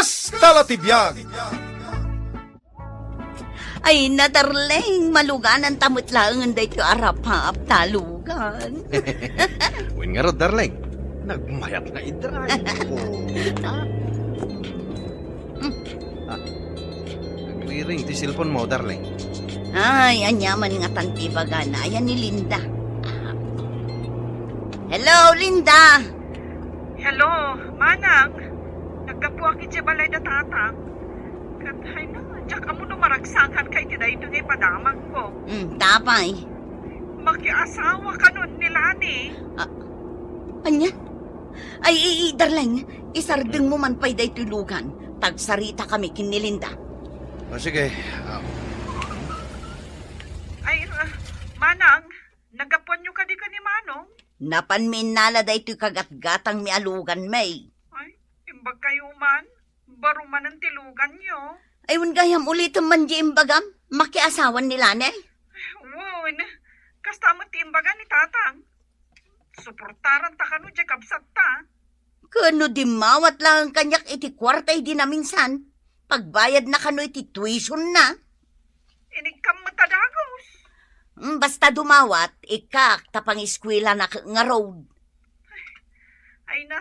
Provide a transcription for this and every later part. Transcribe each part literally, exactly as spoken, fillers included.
Kasta la ti biag. Ay, na, darling, maluganan ta met laengen daytoy a rapaap ta lugan. Wen ngarud, darling, nagmayat nga i-drive. Ah. Ah. Nagriring ti cellphone mo, darling. Ay, aniaman ngatan ti ibagana. Ayan ni Linda. Ah. Hello, Linda! Hello, Manang. Naggapuak idiay balay da Tatang. Ket, ay na, diak ammo no maragsakanka iti daytoy nga ipadamagko. Hmm, apay? Makiasawa kano ni Lani. Ah, ania? Ay, i, i, darling, isardengmo man pay daytoy lugan. Tagsaritakami ken ni Linda. O, sige. Ah. Ay, ah, Manang, naggapuanyo kadi ken ni Manong? Napanmi innala daytoy kagatgatangmi a lugan, May. Ay, imbagkayo man, baro manen ti luganyo. Ay, wen gayam ulitem man di imbagam, makiasawan ni Lani? Wen, kasta met ti imbaga ni Tatang. Suportaranta kano diay kabsatta. Ken no dimmawat laeng kaniak iti kuarta idi naminsan, pagbayadna kano iti tuition na. Inikkam met a dagus. Mm, basta dumawat, ikkak ta pangiskuelana ngarud. Ay na,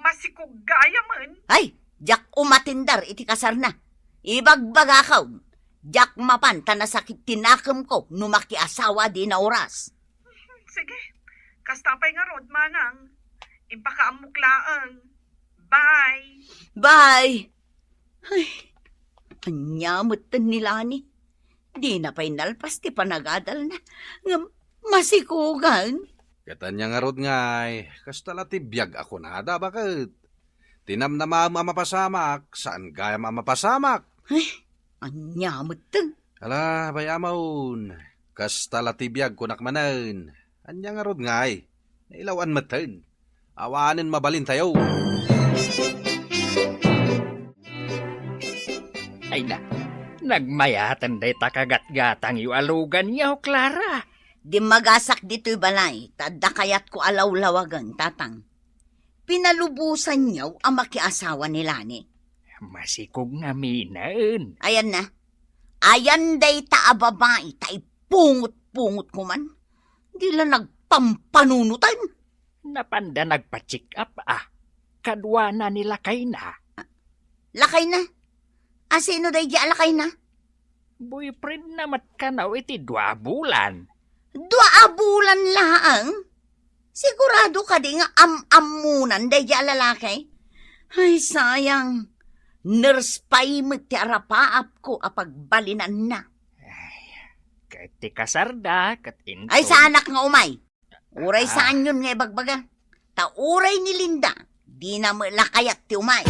masikog gayamen. Ay, diak umatindar iti kasarna. Ibagbagakon, diak mapan ta nasakit ti nakemko no makiasawa a di naoras. Sige, kasta pay ngarud, Manang. Impakaammok laeng. Bye. Bye. Ay, ania metten ni Lani? Dina pay nalpas ti panagadalna ngem masikogan. Ket ania ngarud ngay, kasta la ti biag a kunada, baket? Ti namnamaem a mapasamak, saan gayam a mapasamak. Ay, ania metten? Ala, bay-amon, kasta la ti biag kunak manen. Ania ngarud ngay? Nailaw-an metten. Awanen mabalintayo. Ay na, nagmayaten dayta kagatgatangyo a luganyo, Clara. Dimmagasak ditoy balay, ta adda kayatko a lawlawagen, Tatang. Pinalubosanyo a makiasawa ni Lani. Masikog ngaminen. Ayan na. Ayan dayta a babai, ta ipungot-pungotko man. Di la nagpampanunotan. Napanda nagpa-check up, ah. Kaduana ni lakayna. Lakayna? A, sino daydi a lakayna? Boyfriendna met kano iti dua a bulan. Dua a bulan laeng? Sigurado kadi nga am-ammonan daydi a lalaki? Ay, sayang. Nurse pay met ti arapaapko a pagbalinanna. Ay, ket ti kasarda, ket inton... Ay, saanak nga umay. Uray saanyon nga ibagbaga. Ta uray ni Linda, dina met la kayat ti umay.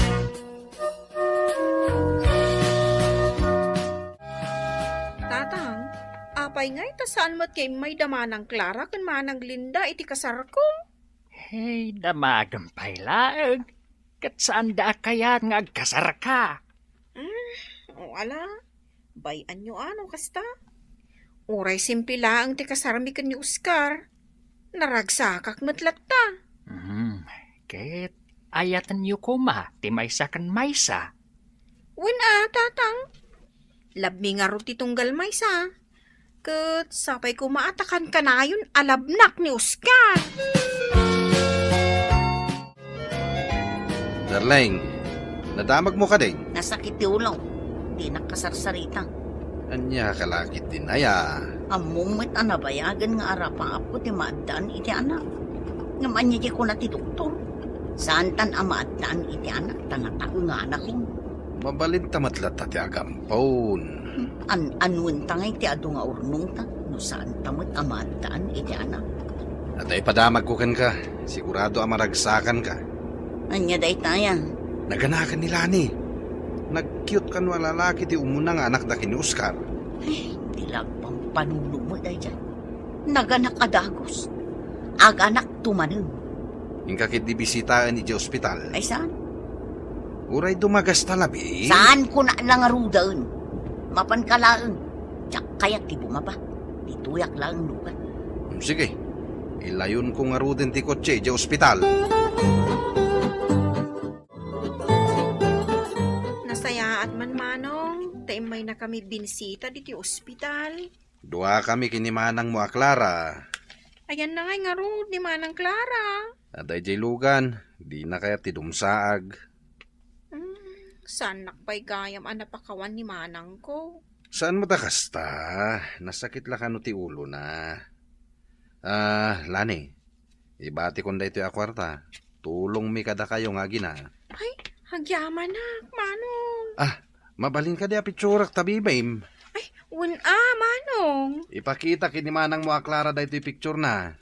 Tatang, apay ngay ta saan met nga immayda Manang Clara ken Manang Linda iti kasarko? Hey, damagem pay laeng. Ket saanda a kayat nga agkasarka. Hmm, o ala, bay-anyo a no kasta. Uray simple laeng ti kasarmi ken ni Oscar, naragsakak met latta. Hmm, ket ayatenyo koma ti maysa ken maysa. Wen a, Tatang. Labmi ngarud ti tunggal maysa. Ket sapay koma a ta kankanayon a labnak ni Oscar. Darling, nadamagmo kadi? Nasakit ti ulok. Dinak kasarsarita. Ania ka la ketdin aya? Ammom met a nabayagen nga arapaapko ti maaddaan iti anak. Ngem ania ti kuna ti doktor? Saantan a maaddaan iti anak ta nataenganakon. Mabalinta met latta ti agampon. An-anuenta ngay ti adu nga urnongta no saanta met a maaddaan iti anak? Adda ipadamagko kenka, sigurado a maragsakanka. Ania daytaya? Naganakan ni Lani. Nag-cute kano a lalaki ti umuna nga anakda ken ni Oscar. Ay, di la agpampanuno met daydiay. Naganak a dagus. Aganakto manen. Inka ketdi bisitaen idiay ospital. Ay, saan? Uray dumagasta labi. Saanko la ngaruden? Mapanka laeng. Diak kayat ti bumaba. Ditoyak laeng lugan. Hmm, sige. Ilayonko ngaruden ti kotse idiay ospital. Sayaat man, Manong, ta immaynakami binisita ditoy ospital. Duakami ken ni manangmo a Clara. Ayanna ngay ngarud ni Manang Clara? Adda idiay lugan, dina kayat ti dumsaag. Hmm, saannak pay gayam a napakawan ni manangko. Saan met a kasta? Nasakit la kano ti ulona. Ah, Lani, ibatikon daytoy a kuarta. Tulongmi kadakayo nga agina. Ay, agyamanak, Manong. Ah, mabalin kadi a pitsurak ta bibim? Ay, wen a, Manong. Ipakita ken ni manangmo a Clara daytoy picture na.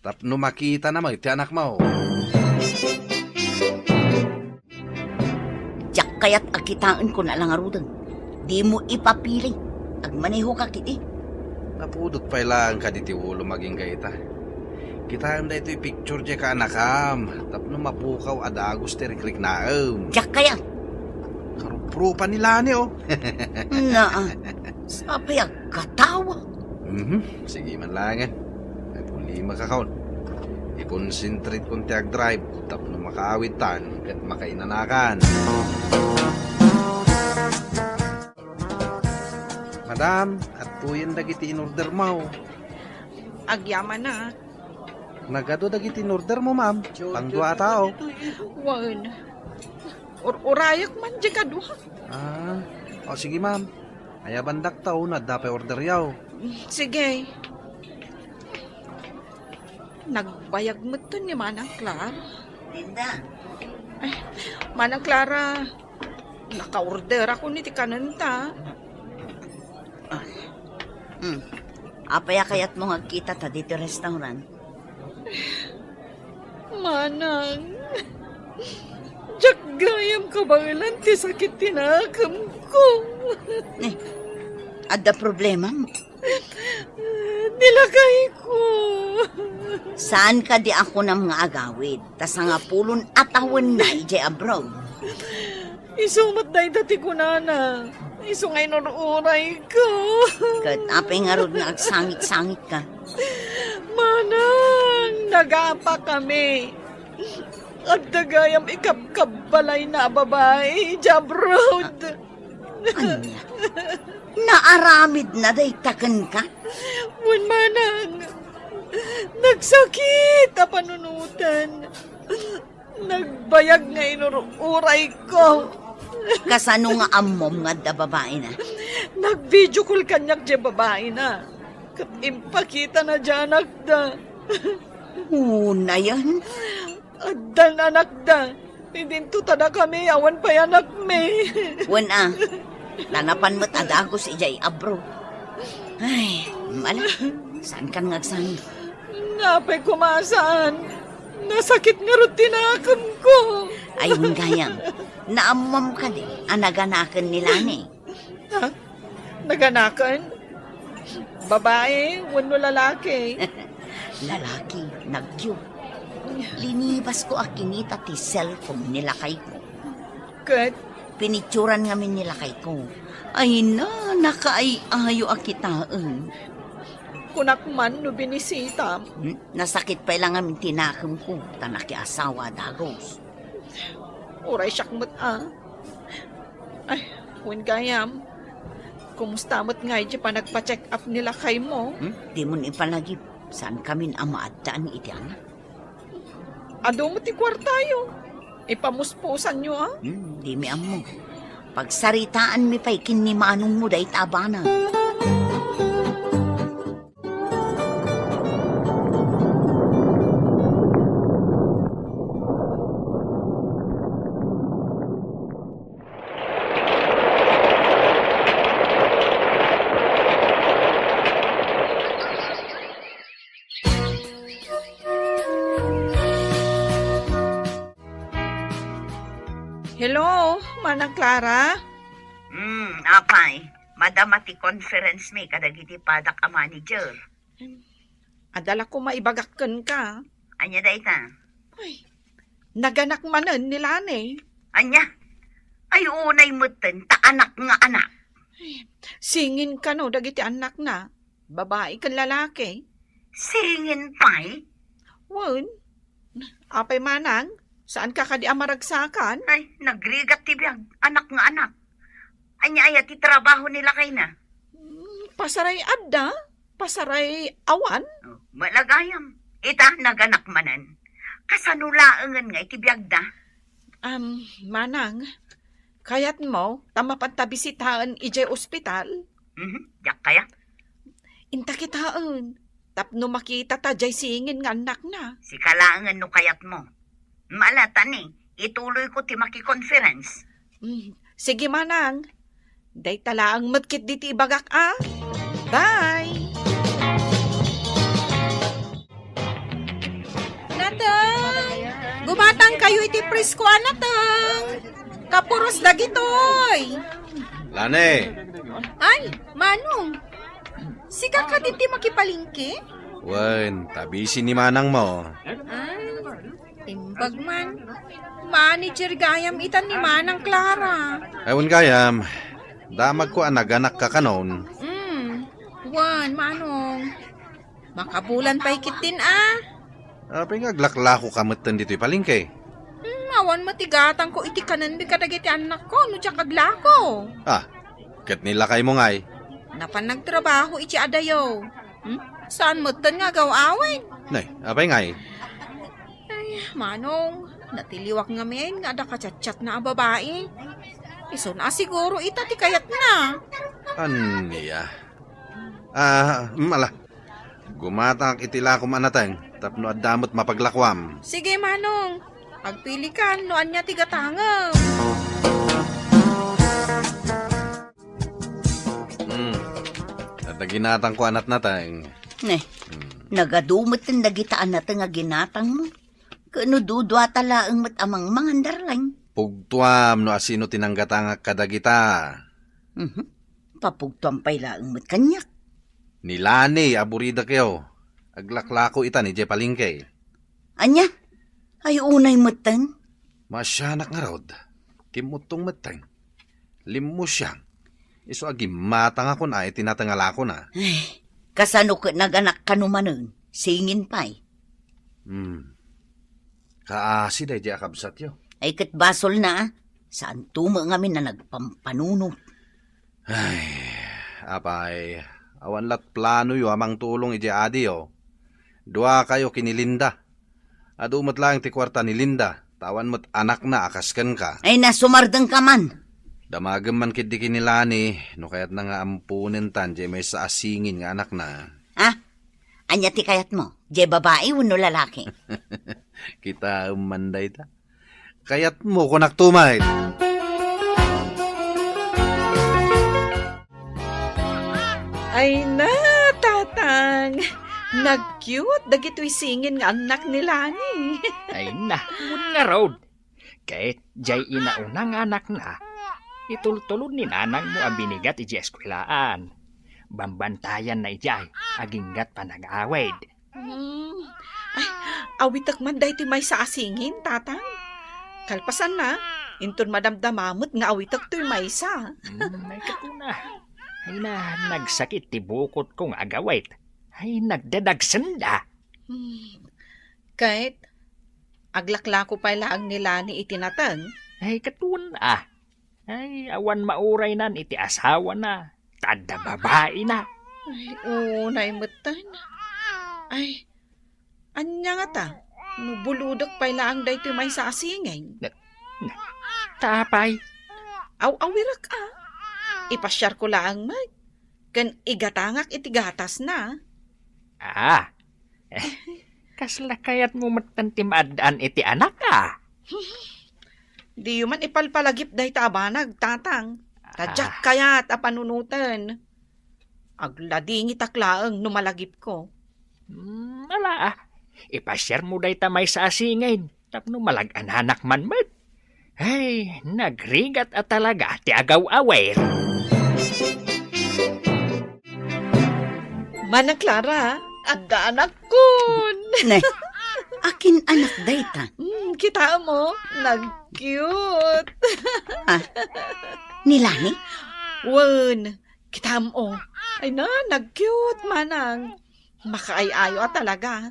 Tapno makitana met ti anakmo. Diak kayat a kitaen, kuna la ngaruden. Dimo ipapili. Agmanehoka kiti. Napudot pay laeng kadi ti ulom agingga ita. Kitaem daytoy picture diay kaanakam tapno mapukaw a dagus ti rikriknaem. Diak kayat. Karuprupa ni Lani, oh. Naa. Sapay a katawa. Mhm. Sige man laengen. Ay, problema ka kaon. I-concentrate kon ti agdrive tapno makaawidtan ket makainanakan. Madam, adtoyen dagiti in-order mo. Agyamanak. Nagadu dagiti in-order mo, ma'am. Pangdua a tao. Wen. Ur-, urayak man di kadua. Ah, o sige, ma'am. Ayabandak ta no adda pay order yaw. Sige. Nagbayag metten ni Manang Clara. Linda. Ay, Manang Clara, nakaorderakon iti kanenta. Ah. Hmm. Apay a kayatmo nga agkitata ditoy restaurant? Manang, diak gayam kabaelan ti sakit ti nakemko. Eh, adda problema? Ni lakayko. Saan kadi a kunam nga agawid? Ta sangapulon a tawenna idiay abroad. Isu met dayta ti kunana. Isu nga inur-urayko. Ket apay ngarud nga agsangit-sangitka? Manang, nagapakami. Adda gayam ikabkabbalayna a babai idiay abroad. Ania? Naaramidna dayta kenka? Wen, Manang, nagsakit a panunoten. Nagbayag nga inur-urayko. Kasano nga ammom nga adda babaina? Nag-video call kaniak diay babaina. Ket impakitana diay anakda. Unayen? Addan anakda. Idinto ta dakami awan pay anakmi. Wen a, ta napan met a dagus idiay abroad. Ay, mala, saankan nga agsangit? Apay koma a saan? Nasakit ngarud ti nakemko. Ay, wen gayam, naammom kadi a naganaken ni Lani? Ha? Naganaken? Babae wenno lalaki? Lalaki, nagyo. Linibasko a kinita ti cellphone ni lakayko. Ket? Pinitsuran ngamin ni lakayko. Ay na, nakaay-ayo a kitaen. Kunak man no binisitam. Hmm? Nasakit pay la ngamin ti nakemko, ta nakiasawa a dagus. Uray siak met a. Ay, wen gayam. Kumusta met ngay ti panagpa-check up ni lakaymo? Hmm? Dimon ipalagip. Saankamin a maaddaan iti anak. Adu met ti kuartayo. Ipamuspusanyo a? Hmm, dimi ammo. Pagsaritaanmi pay ken ni manongmo dayta a banag. Hello, Manang Clara? Hmm, apay, madama ti conference mi kadagiti padak a manager. Adda la koma ibagak kenka. Ania dayta? Ay, naganak manen ni Lani. Ania? Ay, unay metten ta anak nga anak. Ay, singin kano dagiti annakna? Babai ken lalaki? Singin pay? Wen. Apay manang? Saanka kadi a maragsakan? Ay, nagrigat ti biag, anak nga anak. Ania aya ti trabaho ni lakayna? Hmm, pasaray adda, pasaray awan. Oh, malagayam. Ita, naganak manen. Kasano laengen nga iti biagda? Am, Manang, kayatmo ta mapanta bisitaen idiay ospital? Mhm, diak kayat. Inta kitaen, tapno makitata diay singin nga annakna. Sika laengen no kayatmo. Mala, tani, ituloyko ti makikonferens. Mm, sige, Manang. Dayta laeng met ketdi ti ibagak a. Bye! Nateng! Gumatangkayo iti presko a nateng! Kapuros dagitoy! Lani! Ay, Manong! Sika kadi ti makipalengke? Wen, ta busy ni manangmo. Ay, imbag man. Manager gayam ita ni Manang Clara. Ay, wen gayam, damagko a naganakka kanon. Mm, wen, Manong. Makabulan pay ketdin a. Apay nga aglaklakoka metten ditoy palengke? Hmm, awan met igatangko iti kanenmi kadagiti annakko no diak aglako. Ah, ket ni lakaymo ngay? Napan nagtrabaho iti adayo. Hmm? Saan metten nga agaw-awid? Nay, apay ngay? Ay, Manong, natiliwak ngamin nga adda ka-chat-chatna a babai. Isun a siguro ita ti kayatna. Ania? Ah, mm, ala. Gumatangak iti lakom a nateng tapno adda met mapaglakuam. Sige, Manong. Agpilikan no ania ti gatangem. Hmm. Adda ginatangko a natnateng. Ne, hmm, nagadu metten dagita a nateng a ginatangmo. Ket no duduata laeng met a mangmangan, darling. Pugtuam no asino ti nanggatangak kadagita. Mhm. Papugtuam pay laeng met kaniak. Ni Lani a buridakyo. Aglaklako itan idiay palengke. Ania? Ay, unay metten. Maasianak ngarud. Kimmuttong metten. Limmusiang. Isu a gimmatangakon a iti nateng a lakona. Ay, kasano ket naganak kano manen? Singin pay. Hmm. Kaasi daydiay a kabsatyo. Ay, ket basolna, a. Saanto met ngamin a nagpampanunot. Ay, apay, awan lat planoyo a mangtulong idiay adiyo. Duakayo ken ni Linda. Adu met laeng ti kuarta ni Linda, ta awan met anakna a kas kenka. Ay, na, sumardengka man. Damagem man ketdi ken ni Lani, no kayatna nga amponentan diay maysa a singin nga anakna. Ha? Ania ti kayatmo? Diay babai wenno lalaki? Kitaem man dayta. Kayatmo, kunak tumay. Ay na, Tatang! Nag-cute dagitoy singin nga annak ni Lani. Ay na, wen ngarud. Ket diay inauna nga anakna, itultulod ni nanangmo a binigat idiay eskuelaan. Bambantayanna idiay, aginggat panag-awid. Hmm. Ay, awitek man daytoy maysa a singin, Tatang. Kalpasanna, inton madamdama met nga awitek toy maysa. Hmm, ay, ket kuna. Ay na, nagsakit ti bukotko nga agawit. Ay, nagdadagsenda. Hmm. Ket, aglaklako pay laeng ni Lani iti nateng? Ay, ket kuna. Ay, awan mauraynan iti asawana, ta adda babaina. Ay, unay metten. Ay, ania ngata? No bulodek pay laeng daytoy maysa a singin. Na, na, ta apay? Aw-awirek a. Ipasiarko laeng met. Ken igatangak iti gatasna. Ah, kasla kayatmo metten ti maaddaan iti anak a? Diyo man ipalpalagip dayta a banag, Tatang. Ta diak kayat a panunoten. Agladingitak laeng no malagipko. Hmm, ala, a. Ipasiarmo dayta maysa a singin tapno malag-ananak man met. Ay, nagrigat a talaga ti agaw-awir. Manang Clara, adda anakkon. Ne, akin anak dayta? Hmm, kitaem, o, nag-cute. Ah, ni Lani? Wen, kitaem, o. Ay na, nag-cute, manang. Makaay-ayo a talaga.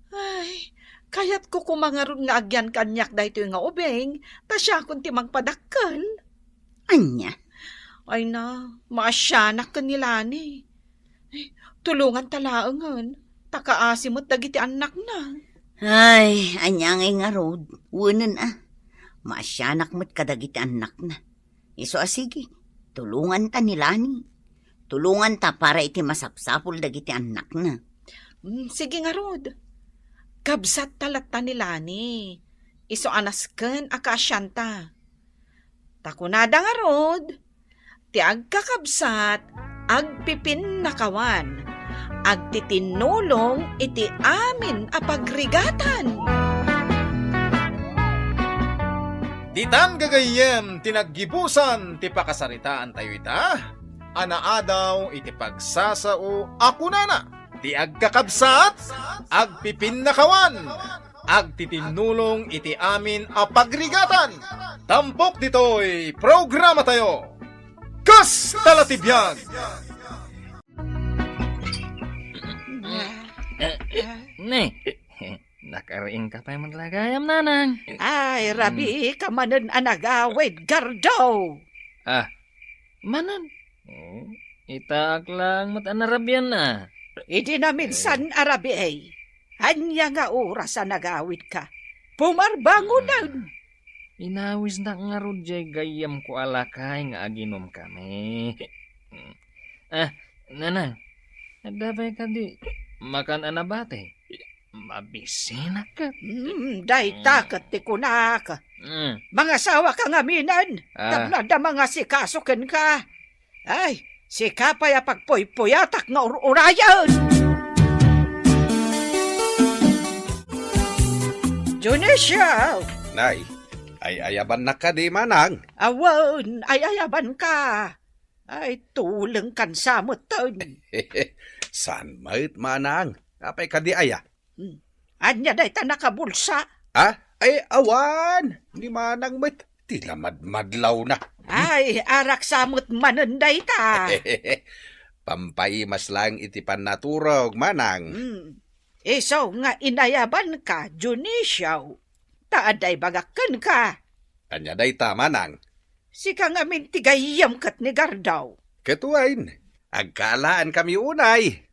Ay, Kayatko koma ngarud nga agyan kaniak daytoy nga ubing, ta siakon ti mangpadakkel. Ania? Ay na, maasianak ken ni Lani. Tulonganta laengen, ta kaasi met dagiti annakna. Ay, ania ngay ngarud? Wenen a. Maasianak met kadagiti annakna. Isu a sige, tulonganta ni Lani. Tulonganta para iti masapsapul dagiti annakna. Mm, sige ngarud. Kabsatta latta ni Lani. Isu a nasken a kaasianta. Ta kunada ngarud, ti agkakabsat, agpipinnakawan, agtitinnulong iti amin a pagrigatan. Ditan gagayyem ti naggibusan ti pakasaritaantayo ita, a naadaw iti pagsasao a kunana, ti agkakabsat, agpipinnakawan, agtitinnulong iti amin a pagrigatan. Tampok ditoy programatayo. Kasta la ti biag! Eh, eh, ne, nakariingka pay met la gayam, Nanang. Ay, rabii ka manen a nagawid, Gardo. Ah, manen? Oh, itaak lang met a narabian a. Idi naminsan a rabii, ania nga oras a nagawidka? Pumarbangonen. Inawisnak ngarud jay gayyemko a lakay nga aginumkami. Ah, Nanang, adda pay kadi makan a nabati? Mabisinak ket. Hmm, dayta ket ti kunak. Hmm. Mangasawaka ngaminen, ah, tapno adda mangasikaso kenka. Ay, sika pay a pagpuypuyatak nga ur-urayen. Dionisio! Nay, ay-ayabannak kadi, manang? Awan, ay-ayabanka. Ay, tulengkan sa metten. Saan met, manang? Apay kadi aya? Hmm. Ania dayta nakabulsa? Ah? Ay, awan. Ni manang met. Ti lamadmadlawna. Ay, arak sa met manen dayta. Pampaimas lang iti pannaturog, manang. Hmm. Isu nga inayabanka, Dionisio, ta adda ibagak kenka. Ania dayta, manang? Sika ngamin ti gayyem ket ni Gardo. Ket wen, agkaalaan kami unay.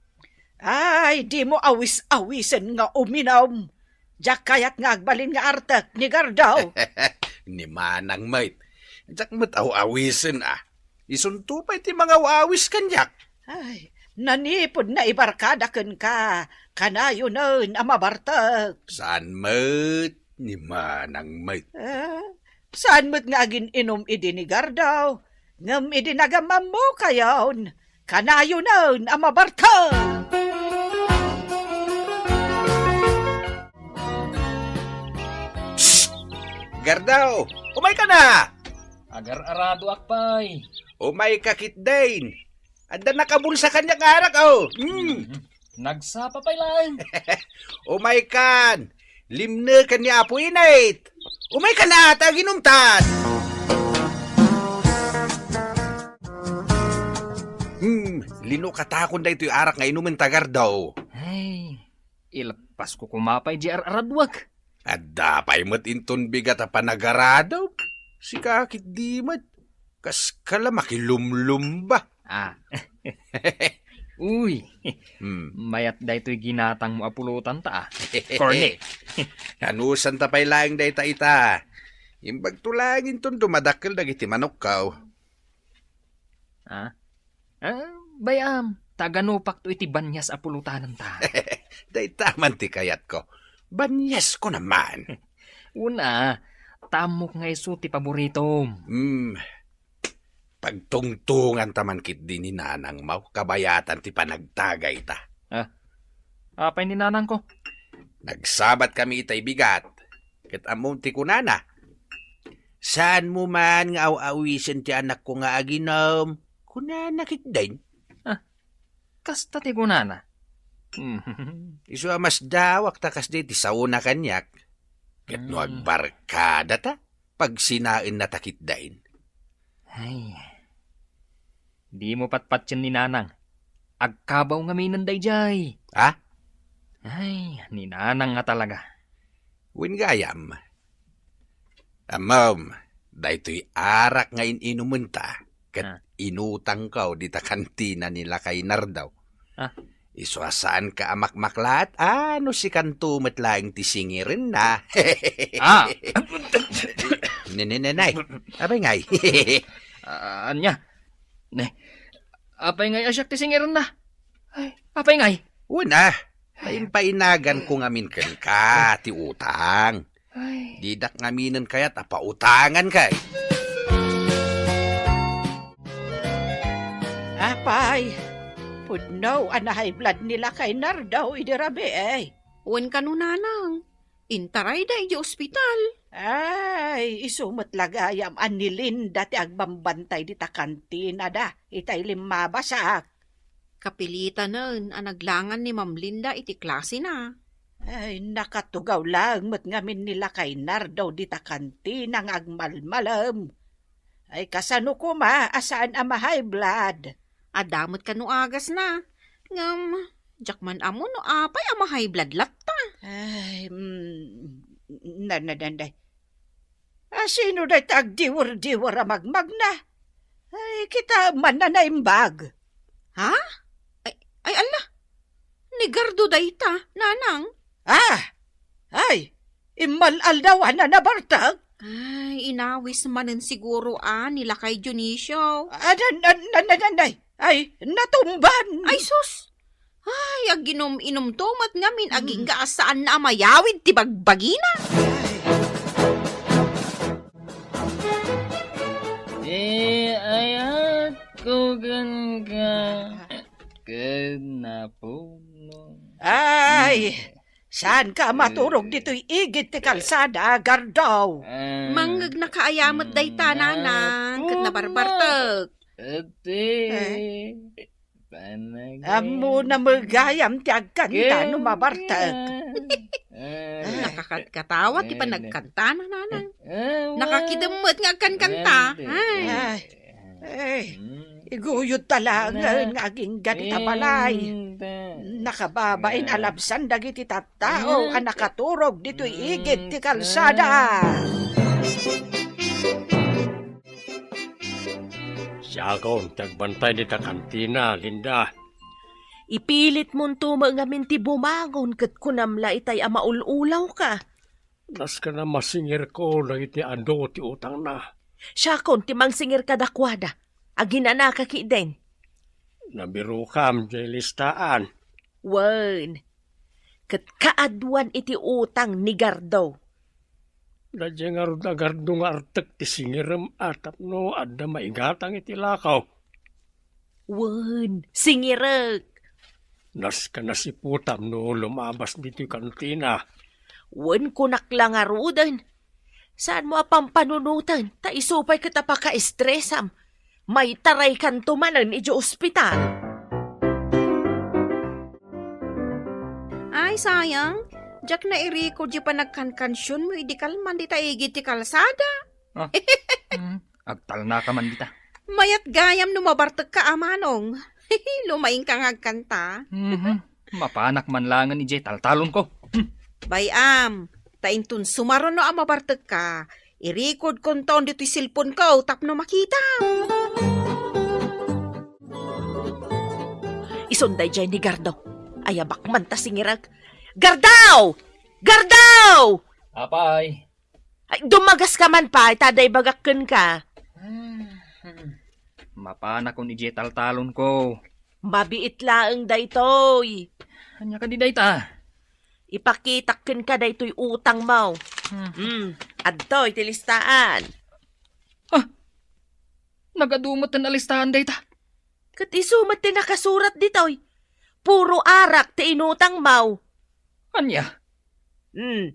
Ay, dimo awis-awisen nga uminum. Diak kayat nga agbalin nga artek ni Gardo. Ni manang met. Diak met aw-awisen a. Isunto pay ti mangaw-awis kaniak. Ay, nanipud naibarkada kenka, kanayonen a mabartek. Saan met, ni manang met. Ah, saan met nga agin-inum idi ni Gardo, ngem idi nagamammokayon, kanayonen a mabartek. Psst! Gardo, umayka na! Agar-aradoak pay. Umayka ketdin. Adda nakabulsa kaniak nga arak, oh. Mm. Mhm. Nagsapa pay laeng. Umaykan. Limneken ni Apo Init. Umaykan a, ta aginumtan. Hmm, linukatakon daytoy arak nga inumenta, Gardo. Ay, ileppasko koma pay di ar-araduak. Adda pay met inton bigat a panagaradom. Sika ketdi met. Kaskala makilumlumba. Ah. Uy. Hmm. Mayat daytoy ginatangmo a pulotanta, ah. Corny. Anusanta pay laeng dayta ita. Imbagto laeng inton dumadakkel dagiti manokko. Ah? Ah, bay-am, ta aganupakto iti banias a pulotananta. Dayta man ti kayatko. Baniasko naman. Una, ta ammok nga isu ti paboritom. Hmm. Pagtungtonganta man ketdi ni nanangmo, kabayatan ti panagtagayta. Ah, apay ni nanangko? Nagsabat kami itay bigat. Ket ammom ti kunana, "Saanmo man nga aw-awisen ti anakko nga aginum," kunana ketdin. Ah, kasta ti kunana. Isu a masdawak ta kasdi ti saona kaniak. Ket no, hmm, agbarkadata, pagsinaennata ketdin. Ay, dimo patpatien ni nanang. Agkabaw ngaminen daydiay. Ha? Ay, ni nanang nga talaga. Wen gayam. Ammom, daytoy arak nga in-inumenta, ket Ah. inutangko dita kantina ni Lakay Nardo. Ah. Isu a saanka a makmaklaat, a no sikanto met laeng ti singirenna. Ah. Ne, ne, ne, nay. Apay ngay? Ah, ania? Ne. Apay ngay a siak ti singirenna? Ay, apay ngay? Una, ay, impainaganko ngamin kenka ti utang. Ay. Didak ngaminen kayat a pautangan kay. Apay, pudno a na-high blood ni Lakay Nardo idi rabii. Wen kano, nanang, intarayda idiay ospital. Ay, isu met la gayam a ni Linda ti agbambantay dita kantinada itay limmabasak. Kapilitanen a naglangan ni Ma'am Linda iti klasena. Ay, nakatugaw laeng met ngamin ni Lakay Nardo dita kantina nga agmalmalem. Ay, kasano koma a saan a ma-high blood? Adda met kano agasna. Ngem, diak man ammo no apay a ma-high blood latta. Ay, mm, na, na, na, na. A, sino dayta agdiwer-diwer a magmagna? Ay, kita man a naimbag. Ha? Ay, ay, alla. Ni Gardo dayta, nanang. Ah! Ay, immal-aldawan a nabartek? Ay, inawis manen siguro a ni Lakay Dionisio. Ah, nan, nan, nan, nan, nan, ay, ay, natumban. Ay, sus! Ay, aginum-inumto met ngamin, agingga a saanna a mayawid ti bagbagina. Iayatko kenka ket napuno. Ay, saanka a maturog ditoy igid ti kalsada, Gardo? Mangngegnaka aya met dayta, nanang, ket nabarbartek. Iti Eh? Panagay. Ammona met gayam ti agkanta no mabartek. Ah. Nakakatkatawa ti panagkantana, nanang. Ah, wa- Nakakidem met nga agkankanta. Ante. Ay. Ay. Ay. Mm. Iguyod ta laengen nga agingga dita balay. Ante. Nakababain a labsan dagiti tattao a nakaturog ditoy igid ti kalsada. Siakon ti agbantay dita kantina, Linda. Ipilitmonto met ngamin ti bumangon ket kunam la itay a maul-ulawka. Nasken a masingirko dagiti adu ti utangna. Siakon ti mangsingir kadakuada. Aginanaka ketdin. Nabirokam diay listaan. Wen, ket kaaduan iti utang ni Gardo. Daydiay ngarud a Gardo nga artek ti singirem a tapno adda maigatang iti lakaw. Wen, singirek. Nasken a siputam no lumabas ditoy kantina. Wen, kunak la ngaruden. Saanmo a pampanunoten, ta isu pay ket a pakaestresam. Maitaraykanto manen idiay ospital. Ay, sayang. Diak nairikod diay panagkankansionmo idi kalman dita igid ti kalsada. Ah, mm, agtalnaka man dita. Mayat gayam no mabartekka a manong. Lumaingka nga agkanta. Mhm. Mapanak man laengen idiay taltalonko. Hmm. Bay-am, ta inton sumaruno a mabartekka, irikodkonton ditoy cellphoneko tapno makitam. Isun daydiay ni Gardo. Ayabak man ta singirek. Gardo! Gardo! Apay, Ay, dumagaska man pay, ta adda ibagak kenka. Hmm. Mapanakon idiay taltalonko. Mabiit laeng daytoy. Ania kadi dayta? Ipakitak kenka daytoy utangmo. Hmm. Hmm, adtoy ti listaan. Ah! Nagadu met ti listaan dayta. Ket isu met ti nakasurat ditoy. Puro arak ti inutangmo. Ania? Hmm.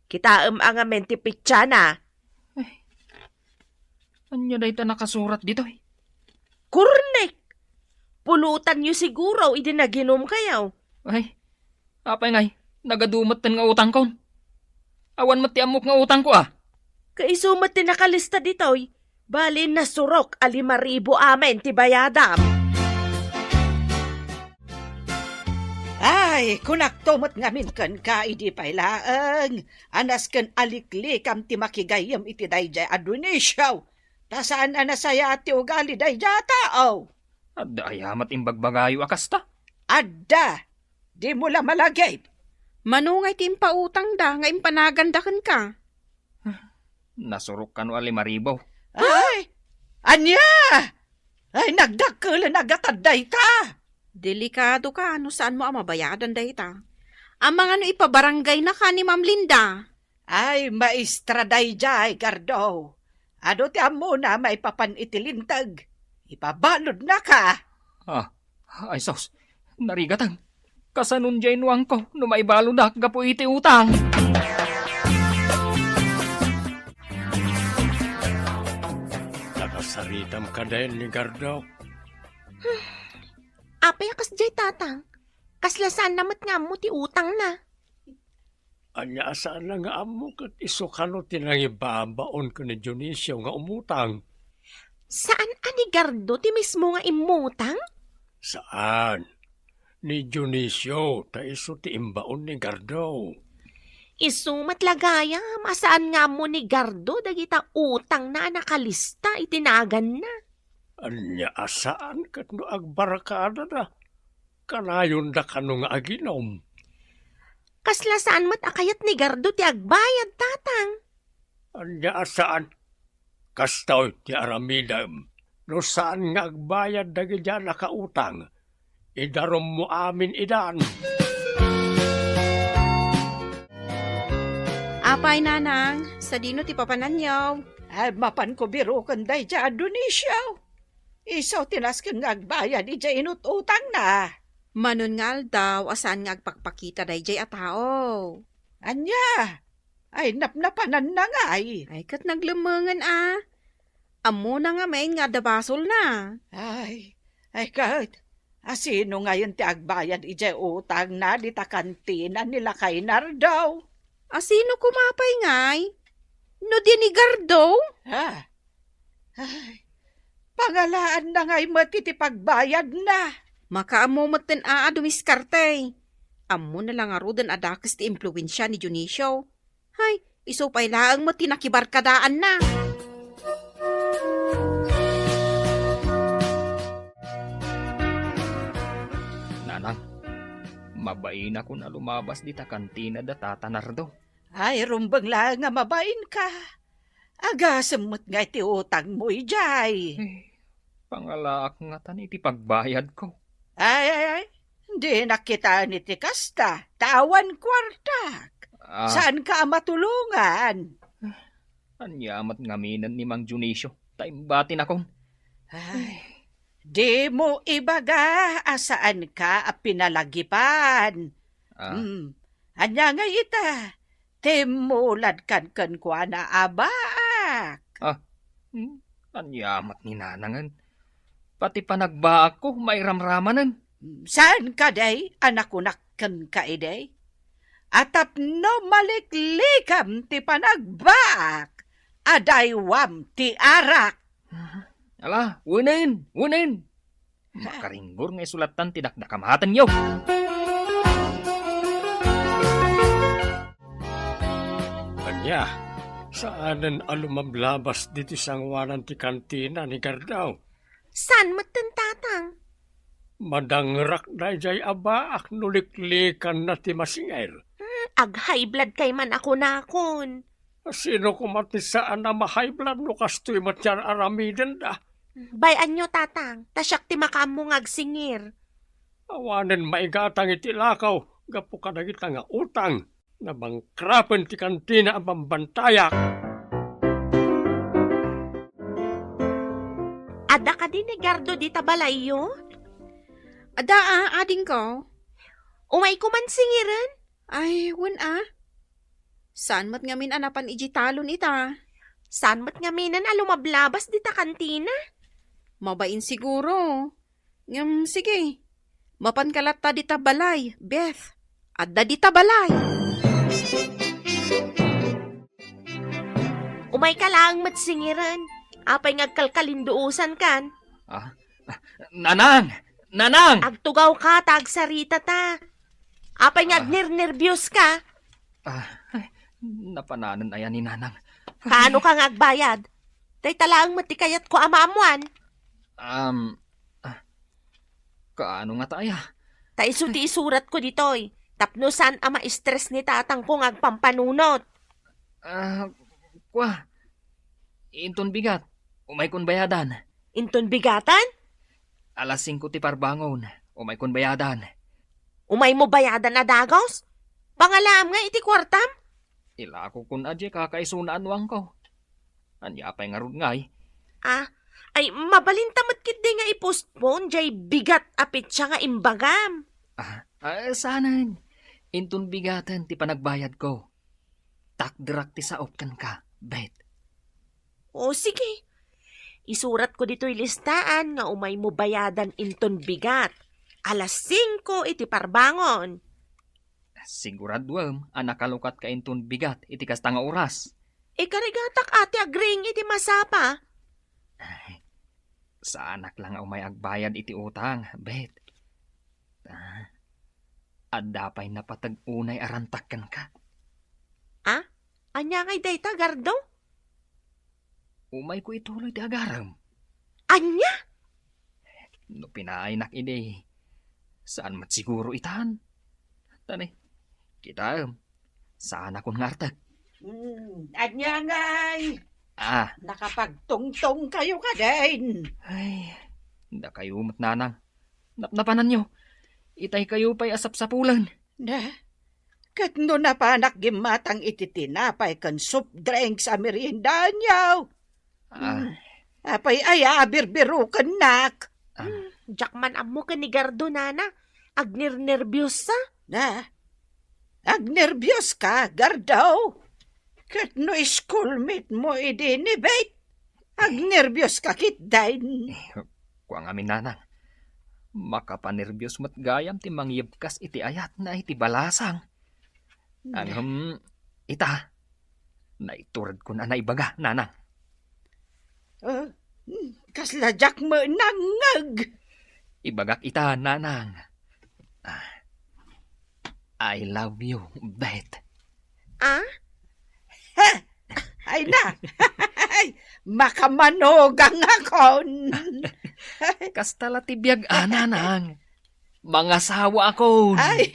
Kitaem a ngamin ti petsana. Ay. Ania dayta nakasurat ditoy? Kornek! Pulutanyo siguro idi naginumkayo. Ay, apay ngay, nagadu metten nga utangkon. Awan met ti ammok nga utangko, a. Kaisu met ti nakalista ditoy. Bali, nasurok a lima ribu amin ti bayadam. Ay, Ay, kunakto met ngamin kenka, idi pay laeng a nasken a liklikam ti makigayyem iti daydiay a Dionisio, ta saan a nasayaat ti ugali daydiay a tao. Adda aya met imbagbagayo a kasta? Adda! Dimo la malagip. Mano ngay ti impautangda nga impanaganda kenka? Nasurok kano a lima ribu. Ay! Ania? Ay, nagdakkelen a gatad dayta! Delikadoka no saanmo a mabayadan dayta. Amangan no ipabarangaynaka ni Ma'am Linda. Ay, maestra daydiay, Gardo. Adu ti ammona maipapan iti linteg. Ipabaludnaka. Ah, ay sus, narigaten. Kasanon diay nuangko no maibaludak gapu iti utang? Nakasaritam kadayen ni Gardo. Apay a kasdiay, Tatang? Kasla saanna met nga ammo ti utangna. Ania a saanna nga ammo ket isu kano ti nangibabaon ken ni Dionisio nga umutang? Saan a ni Gardo ti mismo nga immutang? Saan. Ni Dionisio, ta isu ti imbaon ni Gardo. Isu met la gayam a saan nga ammo ni Gardo dagita utangna a nakalista iti naganna. Ania a saan ket no agbarkadada, kanayonda kano nga aginom? Kasla saan met a kayat ni Gardo ti agbayad, Tatang. Ania a saan? Kastoy ti aramidem. No saan nga agbayad dagiti a nakautang, idarummo amin idan. Apay, Nanang, sadino ti papananyo? Ay, mapanko biroken daydiay a Dionisio. Isu ti nasken nga agbayad idiay inut-utangna. Manon nga aldaw a saan nga agpakpakita daydiay a tao. Ania? Ay, napnapananna ngay. Ay, ket naglemmengen a. Ammona ngamin nga adda basolna. Ay, ay ket, asino ngayen ti agbayad idiay utangna dita kantina ni lakay Nardo? Asino koma pay ngay? No di ni Gardo? Ha? Ay, pangalaanna ngay met iti pagbayadna. Makaammo metten a, a dumiskarte. Ammona la ngaruden a dakes ti impluensia ni Dionisio. Hay, isu pay laeng met ti nakibarkadaanna. Nanang, mabainakon a lumabas dita kantina da Tata Nardo. Ay, rumbeng laeng nga mabainka. Agasem met ngay ti utangmo idiay. Eh, pangalaak ngatan iti pagbayadko. Ay, ay, ay, dinak kitaen iti kasta, ta awan kuartak. Ah. Saanka a matulongan? Ania met ngaminen ni Mang Dionisio, ta imbatinakon. Ay, dimo ibaga a saanka a pinalagipan. Ah. Hmm. Ania ngay ita? Timmuladkan kenkuana a baak. Ah, hmm, ania met ni Nanangen? Pati panagbaakko, mairamramanen. Saan kadi a nakunak kenka idi? A tapno maliklikam ti panagbaak, adaywam ti arak. Ala, wenen, wenen. Makaringgor nga isu lattan ti dakdakamatenyo. Ania, saanen a lumablabas ditoy sangoanan ti kantina ni Gardaw? Saan metten, Tatang? Madangrak daydiay a baak no liklikanna ti masingir. Hmm, ag-high blood kay man a kunakon. Sino koma ti saan a ma-high blood no kastoy met ti ar-aramidenda? Bay-anyo, Tatang, ta siak ti makaammo nga agsingir. Awanen maigatang iti lakaw gapu kadagita nga utang. Nabangkrapen ti kantina a bambantayak. Adda kadi ni Gardo dita balayyo? Adda a, adingko. Umayko man singiren? Ay, wen a. Saan met ngamin a napan idiay talon ita? Saan met ngaminen a lumablabas dita kantina? Mabain siguro. Ngem, sige. Mapanka latta dita balay, Beth. Adda dita balay. Umayka laeng met singiren. Apay nga agkalkalinduosankan? Ah, Nanang! Nanang! Agtugawka ta agsaritata. Apay nga Ah. agnernerbios ka? Ah, ay, napananen aya ni Nanang. Kaano ka nga agbayad? Dayta laeng met ti kayatko a maammuan. Um, ah, kaano ngata aya? Ta isu ti isuratko ditoy. Tapno saan a ma-stress ni tatangko nga agpampanunot. Ah, kua, inton bigat, umaykon bayadan. Inton bigatan? Alas singko ti parbangon, umaykon bayadan. Umaymo bayadan a dagus? Pangalaam nga iti kuartam? Ilakokon a diay kakaisuna a nuangko. Ania pay ngarud ngay? Ah, ay, mabalinta met ketdi nga i-postpone diay bigat a petsa nga imbagam. Ah, ah, saanen. Inton bigaten ti panagbayadko. Takderak ti saok kenka, Bet. O, sige. Isuratko ditoy listaan nga umaymo bayadan inton bigat. Alas singko iti parbangon. Siguraduem a nakalukatka inton bigat iti kasta nga oras. Ikarigatak a ti agriing iti masapa. Ay, saanak la nga umay agbayad iti utang, Bet. Ah, adda pay napateg unay a rantak kenka. Ah? Ania ngay dayta, Gardo? Umayko ituloy ti agarem. Ania? No pinaaynak idi, saan met siguro itan? Tani, kitaem, saanakon nga artek. Hmm, ania ngay? Ah. Nakapagtungtong kayo kadin? Ay, dakayo met, Nanang. Napnapananyo, itay kayo pay a sapsapulen. Na, ket no napanak gimmatang iti tinapay ken soft drinks a meriendanyo. Ah. Hmm, apay aya a birbirukennak? Ah. Hmm, diak man ammo ken ni Gardo, nana. Agnernerbios sa. Na, agnerbios ka, Gardo? Ket no schoolmate mo idi ni Beth, agnerbios ka ketdin. Eh, kua ngamin, Nanang. Makapanerbios met gayam ti mangyebkas iti ayatna iti balasang. Hmm. Ngem, ita, naituredkon a naibaga, Nanang. Ah, hmm, kasla diak met nangngeg. Ibagak ita, Nanang. Ah, I love you, Beth. Ah? Ha! Ay na! Ay, makamanugang akon! Kasta la ti biag, a, Nanang. Mangasawa akon. Ay,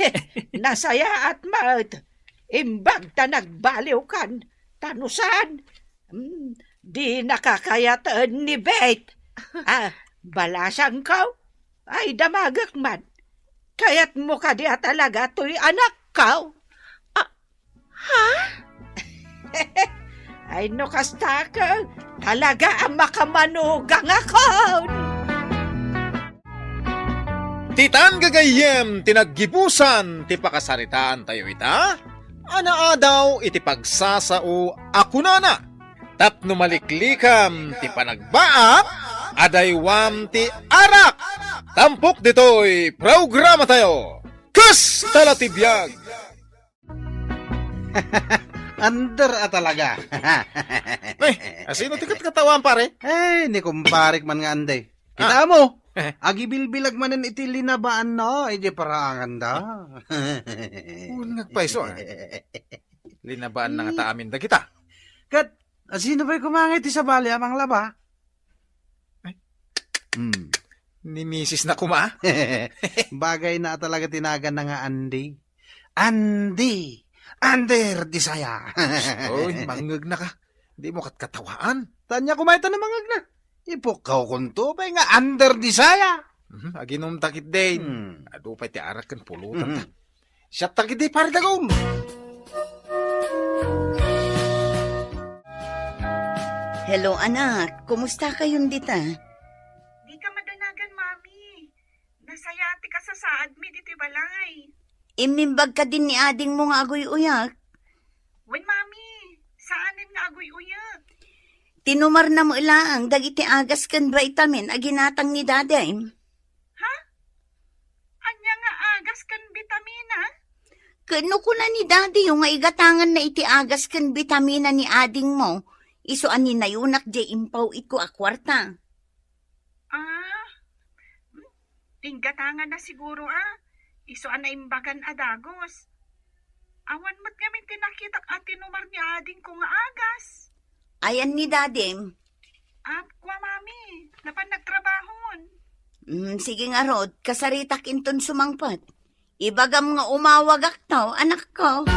nasayaat met. Imbag ta nagbaliwkan. Ta no saan, mm, dinaka kayaten ni Beth. Ah, balasangko? Ay, damagek man. Kayatmo kadi a talaga toy anakko? Ah, ha? Ay, no kasta, talaga a makamanugang akon! Ditan gagayyem ti naggibusan ti pakasaritaantayo ita, a naadaw iti pagsasao a kunana, tapno maliklikam ti panagbaak, adaywam ti arak. Tampok ditoy programatayo, Kasta la ti Biag. Under a talaga. Eh, asino ti katkatawaan, pare? Eh, ni kumparek man nga andi. Ah. Kita mo, agibilbilag manen iti linabaanna, iti paraangan da. Wen nga agpayso, ah. Linabaan na nga ta amin dagita. Ket, asino pay kumangay ti sabali a manglaba? Ay. Hmm. Ni misis na kuma? Bagay na talaga ti naganna nga Andy. Andy! Under desire! Oy, mangngegna ka. Di mo katkatawaan. Tanya ko mayta na mangngegna. Ipukkaw kunto pay nga under desire. Mhm, aginumta ketdin. Hmm. Adu pay ti arak ken pulutan ta. Mhm. Siak ta ketdi, pare Dagul. Hello, anak. Kumusta kayon dita? Dika madanagan, Mami. Nasayaat ti kasasaadmi ditoy balay. Immimbag kadin ni adingmo nga aguy-uyak? Wen, Mami. Saanen nga aguy-uyak. Tinumarna met laeng dagiti agas ken vitamin a ginatang ni Dadim. Ha? Ania nga agas ken bitamina? Ket no kuna ni Dadiyo nga igatanganna iti agas ken bitamina ni adingmo, isu a ninayunak diay impaw-itko a kuarta. Ah, hmm, inggatanganna siguro, ah. Isu a naimbagan a dagus. Awan met ngamin ti nakitak a tinumar ni adingko nga agas. Ayan ni Dadim. Apkua, Mami. Napan nagtrabahon. Mm, sige ngarud, kasaritak inton sumangpet. Ibagam nga umawagakto, anakko.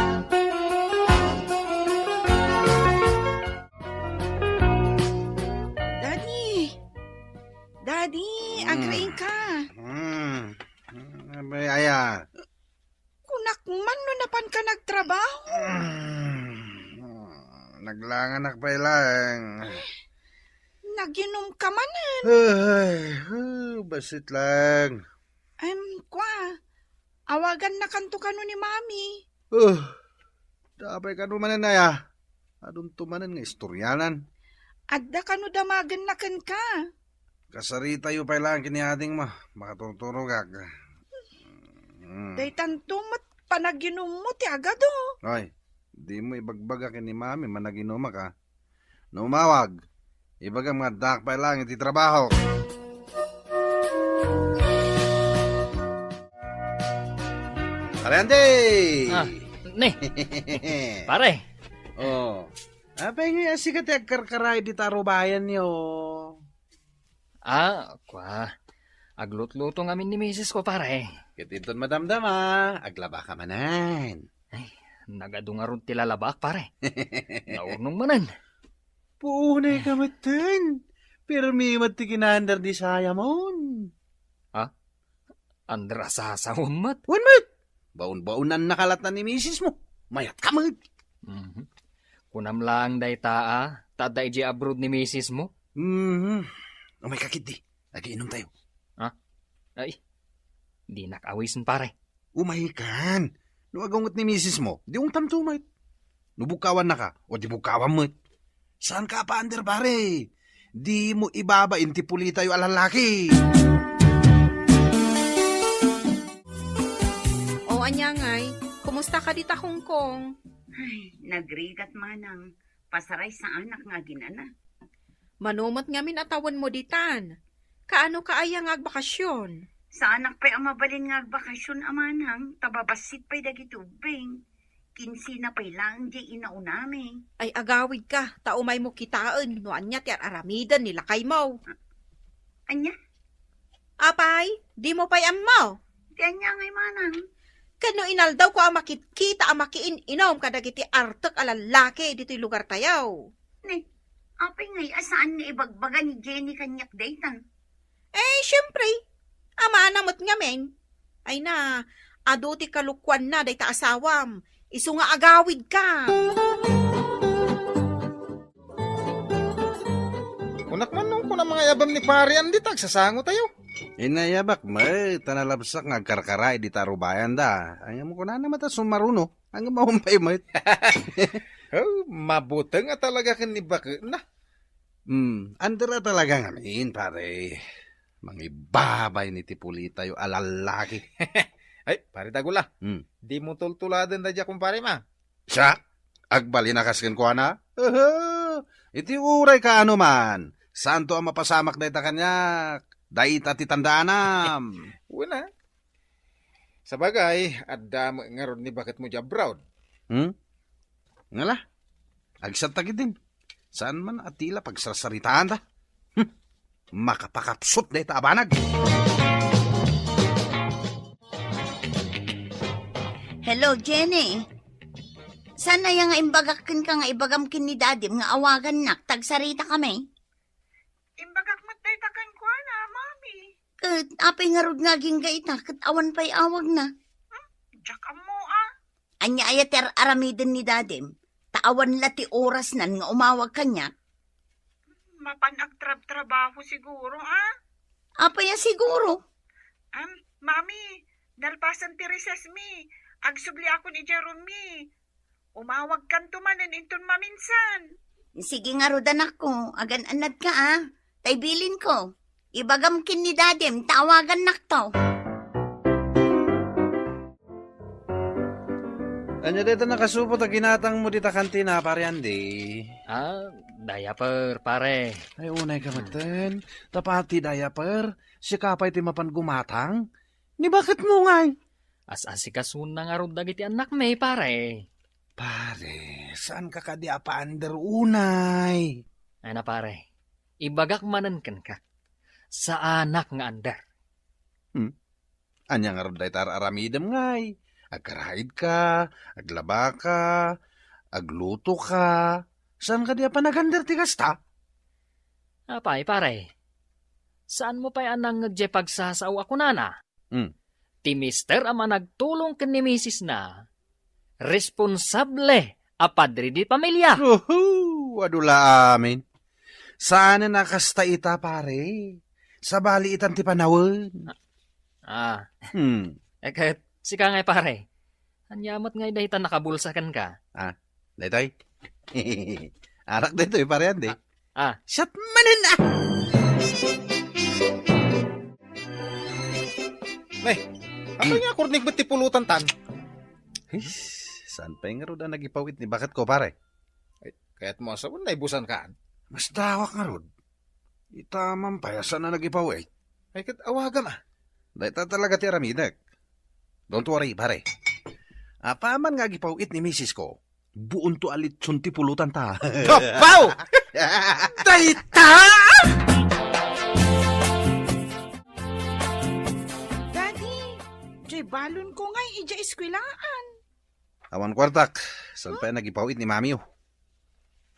Daddy! Daddy, Mm. agraing ka. Mm. Mm, abay, aya. Kunak man no napan ka nagtrabaho. Mm. Naglanganak pay laeng. Naginom ka manen. Ay, ah, basit laeng. Em, kwa, awagannakanto kano ni Mami. Uh, apay kano manen aya? Adunto manen nga istoryanan. Adda kano damagenna kenka? Kasaritayo pay laeng ken ni adingmo. Makaturturogak. Hmm. Daytanto met panaginummo ti agado. Ay, dimo ibagbaga ken ni Mami managinumak, a. No umawag, ibagam nga addaak pay laeng iti trabaho. Pare Andy! Ah, ne. Pare. Oh. Apay ngay a sika ti agkarkaraid dita arubayanyo? Ah, kwa. Aglutluto ngamin ni misis ko, pare. Ket inton madamdama, aglabaka manen. Ay, nagadu ngarud ti lalabak, pare. Naurnong manen. Puunay ka metten. Pirmi met ti kinaandar di sayamon. Ha? Andar a sasawem met? Wen met! Baon-baonan nakalatna ni misis mo. Mayat ka met. Mhm. Kunam laeng dayta, a, ta adda idiay abroad ni misis mo? Mhm. Umay ka ketdi. Agiinom tayo. Ha? Ay, dinak awisen, pare. Umay kan. No agaw met ni misis mo, di ungtanto met. No bugkawanna ka, o di bugkawam met. Saan ka apander, pare? Di mo ibabain ti pulitayo a lallaki. O, ania ngay, kumusta ka dita Hong Kong? Ay, nagrigat manang. Pasaray saanak nga aginana. Mano met ngamin a tawenmo ditan? Kaano ka aya nga agbakasyon? Saanak pay a mabalin nga agbakasyon, a manang, ta babassit pay dagiti ubbing. Kinsina pay laeng diay inaunami. Ay, agawid ka, ta umaymo kitaen no ania ti ar-aramiden ni lakaymo. A-, ania? Apay, dimo pay ammo? Ti ania ngay manang? Ken no inaldawko a makitkita a makiin-inom kadagiti artek a lallaki ditoy lugartayo. Ne, apay ngay a saan nga ibagbaga ni Jenny kaniak dayta? Eh, siempre, amana met ngamin. Ay na, adu ti kalukuanna dayta asawam. Isu nga agawid ka. Kunak man no kunam nga ayabam ni Pare Andy ta agsasangotayo. Inayabak met, ta nalabsak nga agkarkaraid dita arubayanda. Ay, ngem kunana met a sumaruno, ngem awan pay met. Oh, mabuteng a talaga ken ni baketna. Hmm, andar a talaga ngamin, pare. Mangibabay ni ti pulitayo a lallaki. Ay, Pare Dagula. Hmm. Dimo tultuladen dayta, kumpare ma. Siak? Agbalin a kas kenkuana? Aha! Iti uray kaano man, saanto a mapasamak dayta kaniak. Dayta ti tandaanam. Wen a. Sabagay, adda met ngarud ni baketmo diay abroad. Hmm? Ngala? Agsatta ketdin. Saan man a ti la pagsarsaritaanda. Hmm. Makapakapsut dayta a banag. Hello, Jenny. Saan aya nga imbagak kenka nga ibagam ken ni Dadim nga awagannak, ta agsaritakami? Imbagak met dayta kenkuana, Mami. Ket apay ngarud nga agingga ita, ket awan pay awagna? Hmm? Diak ammo, a. Ania aya ti ar-aramiden ni Dadim? Ta awan la ti orasnan nga umawag kaniak. Mapan agtrabtrabaho siguro, a? Apay a siguro? Am, Mami, nalpasen ti recess mi. Agsubliakon idiay room mi. Umawagkanto manen inton maminsan. Sige ngarud, anakko, agan-annadka, a. Tay bilinko. Ibagam ken ni Dadim ta awagannakto. Ania dayta nakasupot a ginatangmo dita kantina, Pare Andy? Ah, diaper, pare. Ay, unay ka metten. Tapno ti diaper, sika pay ti mapan gumatang? Ni baketmo ngay? As-asikasona ngarud dagiti annakmi, pare. Pare, saanka kadi a paander unay? Ay na, pare. Ibagak manen kenka. Saanak nga under. Hmm? Ania ngarud dayta ar-aramidem ngay? Agkaraidka, aglabaka, aglutoka. Saan kadi a panagander ti kasta? Apay, pare? Saanmo pay a nangngeg diay pagsasao a kunana? Hmm. Ti mister a managtulong ken ni misisna, responsable a padre di pamilia. Uhu! Adu la amin. Saanen a kasta ita, pare. Sabali itan ti panawen. Ah. Hmm. Eh, ket sika ngay, pare. Ania met ngay dayta nakabulsa kenka? Ah, daytoy? Arak daytoy, pare, andi. Ah, ah. Siak manen, ah! Nay, apay nga akurnik met ti pulutan tan? His, saan pay ngarud a nagipawit ni baketko, pare? Ay, kayatmo a sawen, naibusankan? Masdawak ngarud. Ita man pay a saan a nagipawit. Ay, ket awagam, ah. Dayta talaga ti aramidek. Don't worry, pare. Apaman nga agipawit ni misisko, buonto a litson ti pulotanta. Gapaw! Dayta! Daddy, diay balonko ngay idiay eskwelaan. Awan kuartak, saan pay a nagipawit ni mamiyo?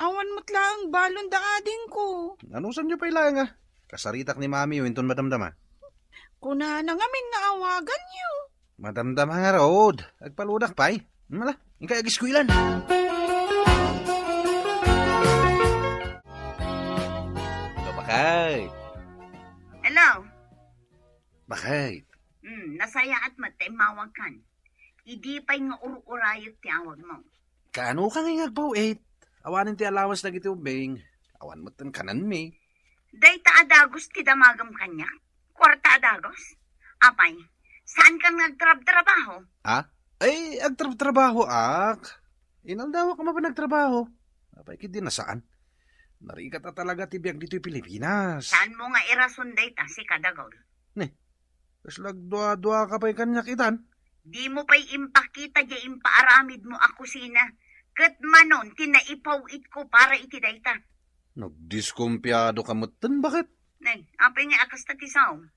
Awan met laeng balon da adingko. Anusanyo pay laeng a? Kasaritak ni mamiyo inton madamdama. Kunana ngamin nga awaganyo. Madamdama ngarud. Agpaludak pay. Mala, inkay agiskuelan. Hello, bakay. Hello. Bakay. Hmm, nasayaat met ta immawagkan. Idi pay nga ur-urayek ti awagmo. Kaano ka ngay nga agpaw-it? Awanen ti allowance dagiti ubbing. Awan met ti kanenmi. Dayta a dagus ti damagem kaniak? Kuarta a dagus? Apay, saankan nga agtrabtrabaho? Ah? Ay, agtrabtrabahoak. Inaldawak a mapan agtrabaho. Apay, ket di na saan. Narigat a talaga ti biag ditoy Pilipinas. Saanmo nga irason dayta, sika, Dagol? Ne, kasla agduaduaka pay kaniak itan? Dimo pay impakita diay impaaramidmo a kusina, ket manon ti naipaw-itko para iti dayta. Nagdiskumpiado ka metten, baket? Nay, apay nga a kasta ti saom?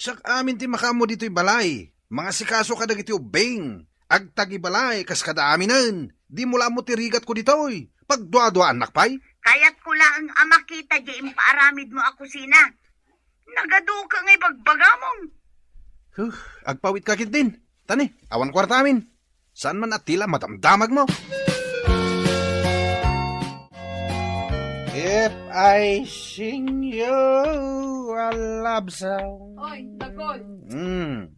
Siak amin ti makaammo ditoy balay. Mangasikaso kadagiti ubbing. Agtagibalay kas kada aminen. Dimo la ammo ti rigatko ditoy. Pagduaduaannak pay? Kayatko laeng a makita diay impaaramidmo a kusina. Nagaduka nga ibagbagamon. Huh, agpawitka ketdin. Tani, awan kuarta amin. Saan man a tila madamdamagmo. If I sing you a love song. Oy, Dagol. Hmm.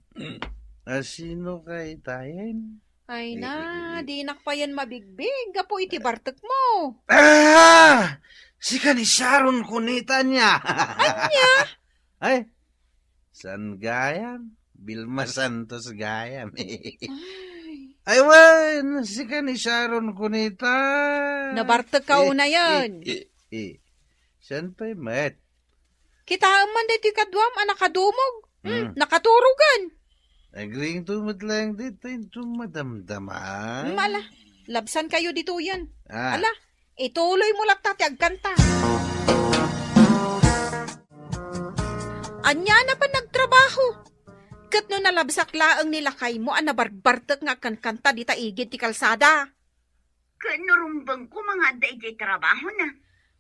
A sino kay tayen? Ay na, dinak payen mabigbig gapu iti bartekmo. Ah! Sika ni Sharon Cuneta ania? Ania? Ay, saan gayam? Vilma Santos gayam. Ay. Ay, wen, sika ni Sharon Cuneta. Nabartek ka unayen. Eh, eh, eh. Saan pay met? Kitaem man daytoy kaduam a nakadumog. Hmm, hmm. Nakaturogan. Agringto met laeng ditoy inton madamdama. Hmm, ala, labsan kayo ditoyen. Ah. Ala, ituloy mo latta ti agkanta. Ania na pan nagtrabaho? Ket no nalabsak laeng ni lakaymo a nabarbartek nga agkankanta dita igid ti kalsada. Ket no rumbengko nga adda idiay trabahona?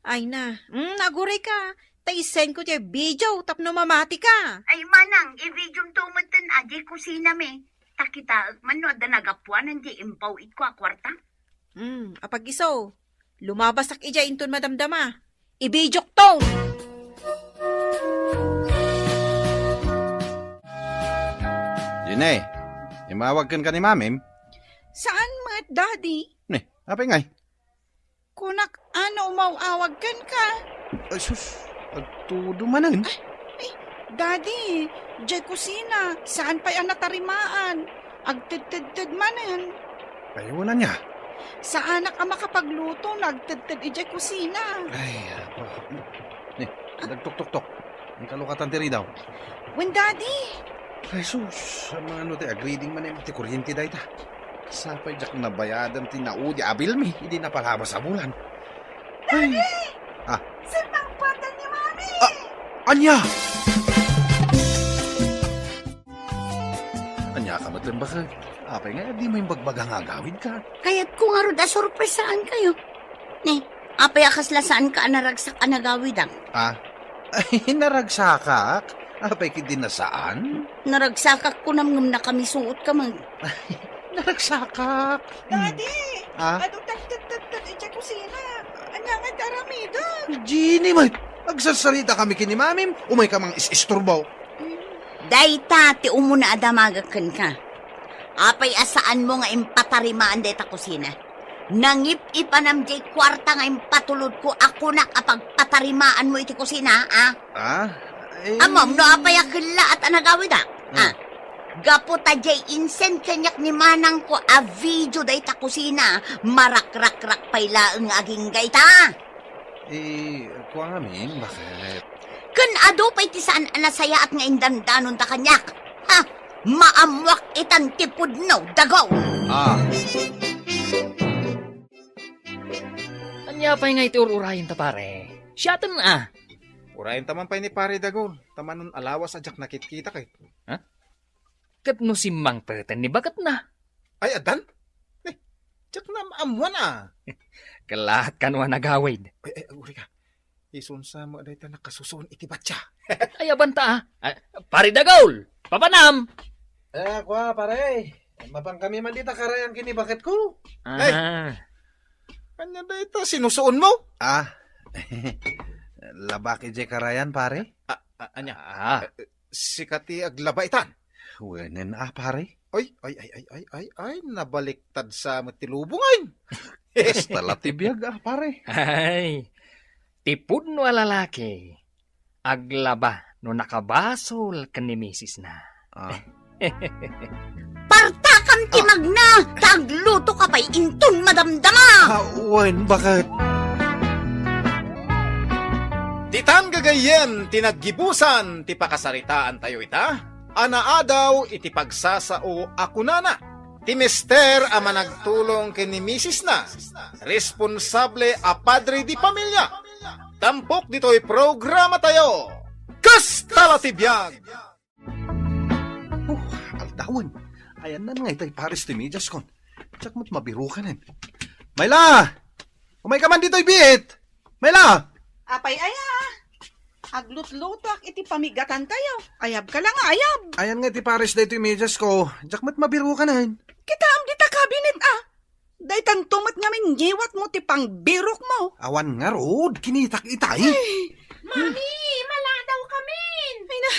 Ay na, mm, agurayka, ta isendko ti video tapno mamatika. Ay manang, i-videomto metten a diay kusinami. Ta kitaek man no adda nagapuanan diay impaw-itko a kuarta. Mm, apag-isu, lumabasak idiay inton madamdama. Ibidiokto! Jenny, imawag kenka ni Mamim? Saan met, Daddy? Ne, apay ngay? Kunak, ano, umaw-awag kenka? Ay, sus, agtudo manen. Ay, ay, Daddy, diay kusina, saan pay a natarimaan? Agtedtedted manen. Ay, wala niya. Saanak a makapagluto no agtedted idiay kusina. Ay, apo. Ni, nagtuktuktok. Ang kalukatan ti ridaw. Wen, Daddy. Ay, sus, mano ti agreading manen ti kuryente dayta? Sapay diak nabayadan ti naudi a bilmi idi napalabas a bulan. Ay. Daddy! Ah. Simmangpet ni Mami! Ah, ania? Ania ka met, Lembak? Apay nga, di mo imbagbaga nga agawidka? Kayatko ngarud a sorpresaankayo. Ne, apay a kasla saanka a naragsak a nagawidak? Ah? Ay, naragsakak? Apay, ket di na saan? Naragsakak kunam ngem nakamisuotka man. Naragsakak. Hmm. Daddy! Ah? Adu tagtagtagtag idiay kusina. Ania nga ti aramidek? Jeannie met, agsarsaridakami ken ni Mamim, umayka mang is-isturbo. Dayta ti umuna a damagek kenka. Apay a saanmo nga impatarimaan dayta kusina? Nangip-ipanam diay kuarta nga impatulodko a kunak a pagpatarimaanmo iti kusina, a? Ah? Eh. Ammom no apay a kellaat a nagawidak? Ah. Hmm. Gapu ta diay insend kaniak ni manangko a video dayta kusina, marakrakrak pay laeng nga agingga ita. Eh, kua ngamin, bakit? Ken adu pay ti saan a nasayaat nga indandanonda kaniak. Ha? Maammoak itan ti pudno, dagaw! Ah. Ania pay nga iti ur-urayenta, pare? Siaten a. Urayenta man pay ni Pare Dagol, ta manon a lawas a diak nakitkita kay. Ha? Ket no simmangpeten ni baketna? Ay, addan? Eh, diak naammoan a. Kellaat kano a nagawid. Ay, ay, uri ka. Isunsa mo dayta nakasusuon iti batya. Ay, abanta, ah. Ah, Pare Dagol! Papanam! Eh, kua, pare. Mapankami man dita karayan ken ni baketko. Ay. Ah. Ania dayta sinusuonmo? Ah. Labak idiay karayan, pare? Ah, ah, ania? Ah. Eh, sika ti aglaba itan? Wenen a, pare. Ay, ay, ay, ay, ay, ay, ay, nabaliktad sa met ti lubong, ay. Kasta la ti biag a, pare. Ay, ti pudno a lalaki, aglaba no nakabasol ken ni misisna. Ah. Partakam ti Ah. magna, ta agluto ka pay inton madamdama. Ah, wen, bakit? Ditan gagayyem ti naggibusan ti pakasaritaantayo ita, a naadaw iti pagsasao a kunana, ti mester a managtulong ken ni misisna, responsable a padre di pamilya. Tampok ditoy programatayo, Kasta la ti biag! Oh, aldawen. Ayanna ngay tay pares ti mediaskon. Diak met mabirukanen. Mayla! Umayka man ditoy biit! Mayla! Apay aya? Aglutlutoak iti pamigatantayo. Ayabka la nga ayab. Ayan nga iti pares daytoy mediasko. Diak met mabirukanen. Kitaem dita kabinet a. Daytanto met ngamin ngiwatmo ti pangbirokmo. Awan ngarud, kinitak itay. Ay. Mami, maladawkamin. Ay na,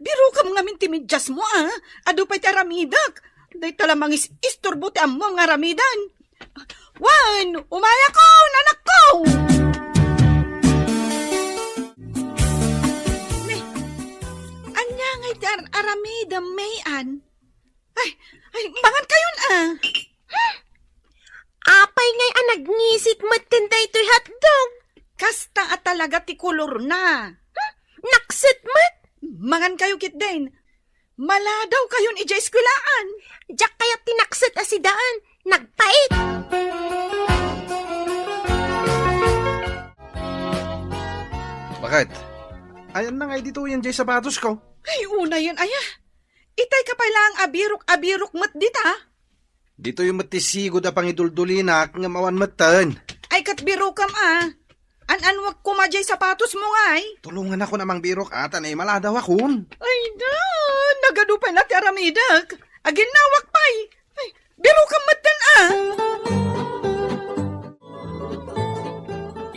birokam ngamin ti mediasmo a. Adu pay ti aramidek. Dayta la mangis-isturbo ti ammom nga aramiden. Wen, umayakon, anakko! Ne, ania nga iti ar-, aramidem, May-an? Ay, ay, mangan kayon a. Hmm? Apay ngay a nagngisit metten daytoy hotdog? Kasta a talaga ti kolorna. Hmm? Nakset met? Mangan kayo ketdin. Maladaw kayon idiay eskuelaan. Diak kayat ti nakset a sidaen. Nagpait. Bakit? Ayanna ngay ditoyen diay sapatosko? Ay, unayen aya. Itay ka pay laeng a birok a birok met dita. Ditoy met ti sigud a pangiduldulinak ngem awan metten. Ay, ket birokam a. An-anwek koma diay sapatosmo ngay. Tulonganakon a mangbirok a ta naimaladawakon. Ay da, nagadu pay la ti aramidek. Aginnawak pay. Ay, birokam metten a.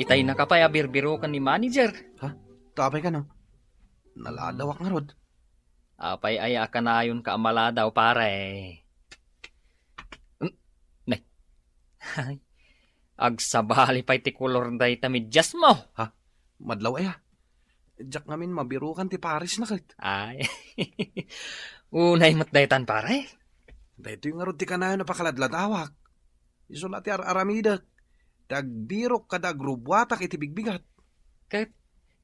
Itay naka pay a birbirokan ni manager. Ha? Tapay kano? Naladawak ngarud. Apay aya a kanayonka a maladaw, pare? Hmm, nay. Agsabali pay ti kolor dayta mediasmo. Ha? Madlaw aya? Diak ngamin mabirukan ti paresna ket. Ay. Unay met daytan, pare. Daytoy ngarud ti kanayon a pakaladladawak. Isu la ti ar-aramidek. Ti agbirok kada agrubuatak iti bigbigat. Ket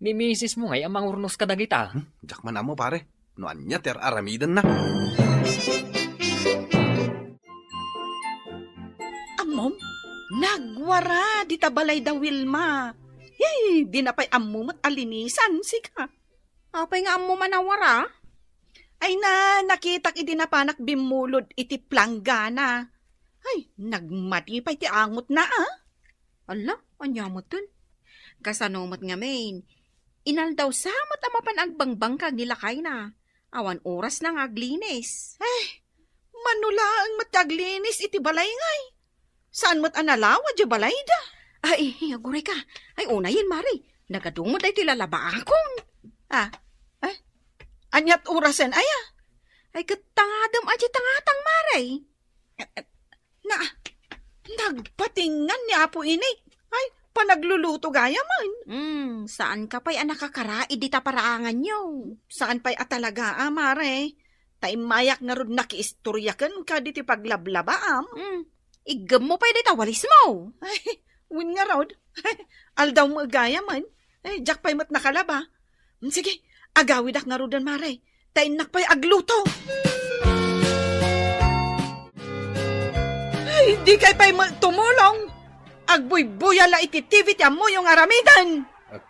ni misismo ngay a mangurnos kadagita? Hmm, diak man ammo, pare. no ania ti ar-aramidenna. Ammom, nagwara dita balay da Wilma. Hey, dina pay ammo met a linisan, sika. Apay nga ammom a nawara? Ay na, nakitak idi napanak bimmulod iti planggana. Ay, nagmati pay ti angotna, a. Alla, ania metten? Kasano met ngamin? Inaldaw sa met a mapan agbangbangkag ni lakayna. Awan orasna nga aglinis. Ay, mano laeng met ti aglinis iti balay ngay. Saan met a nalawa diay balayda? Ay, aguray ka. Ay, unayen, Mare. Nagadu met daytoy lalabaakon. Ah, ay, aniat orasen aya? Ay, ket tangadem a diay tangatang, Mare. Na, nagpatingan ni Apo Inik. Ay, panagluluto gayam. Hmm, saan ka pay a nakakaraid dita paraanganyo? Saan pay a talaga, a, Mare? Ta immayak ngarud nakiistorya kenka diti paglablabaam. Hmm, iggemmo pay dita walismo. Ay, wen ngarud. Aldawmo gayam. Ay, diak pay met nakalaba. Hmm, sige, agawidak ngaruden, Mare. Ta innak pay agluto. Ay, dikay pay met tumulong. Agbuybuya la iti T V ti ammoyo nga aramiden.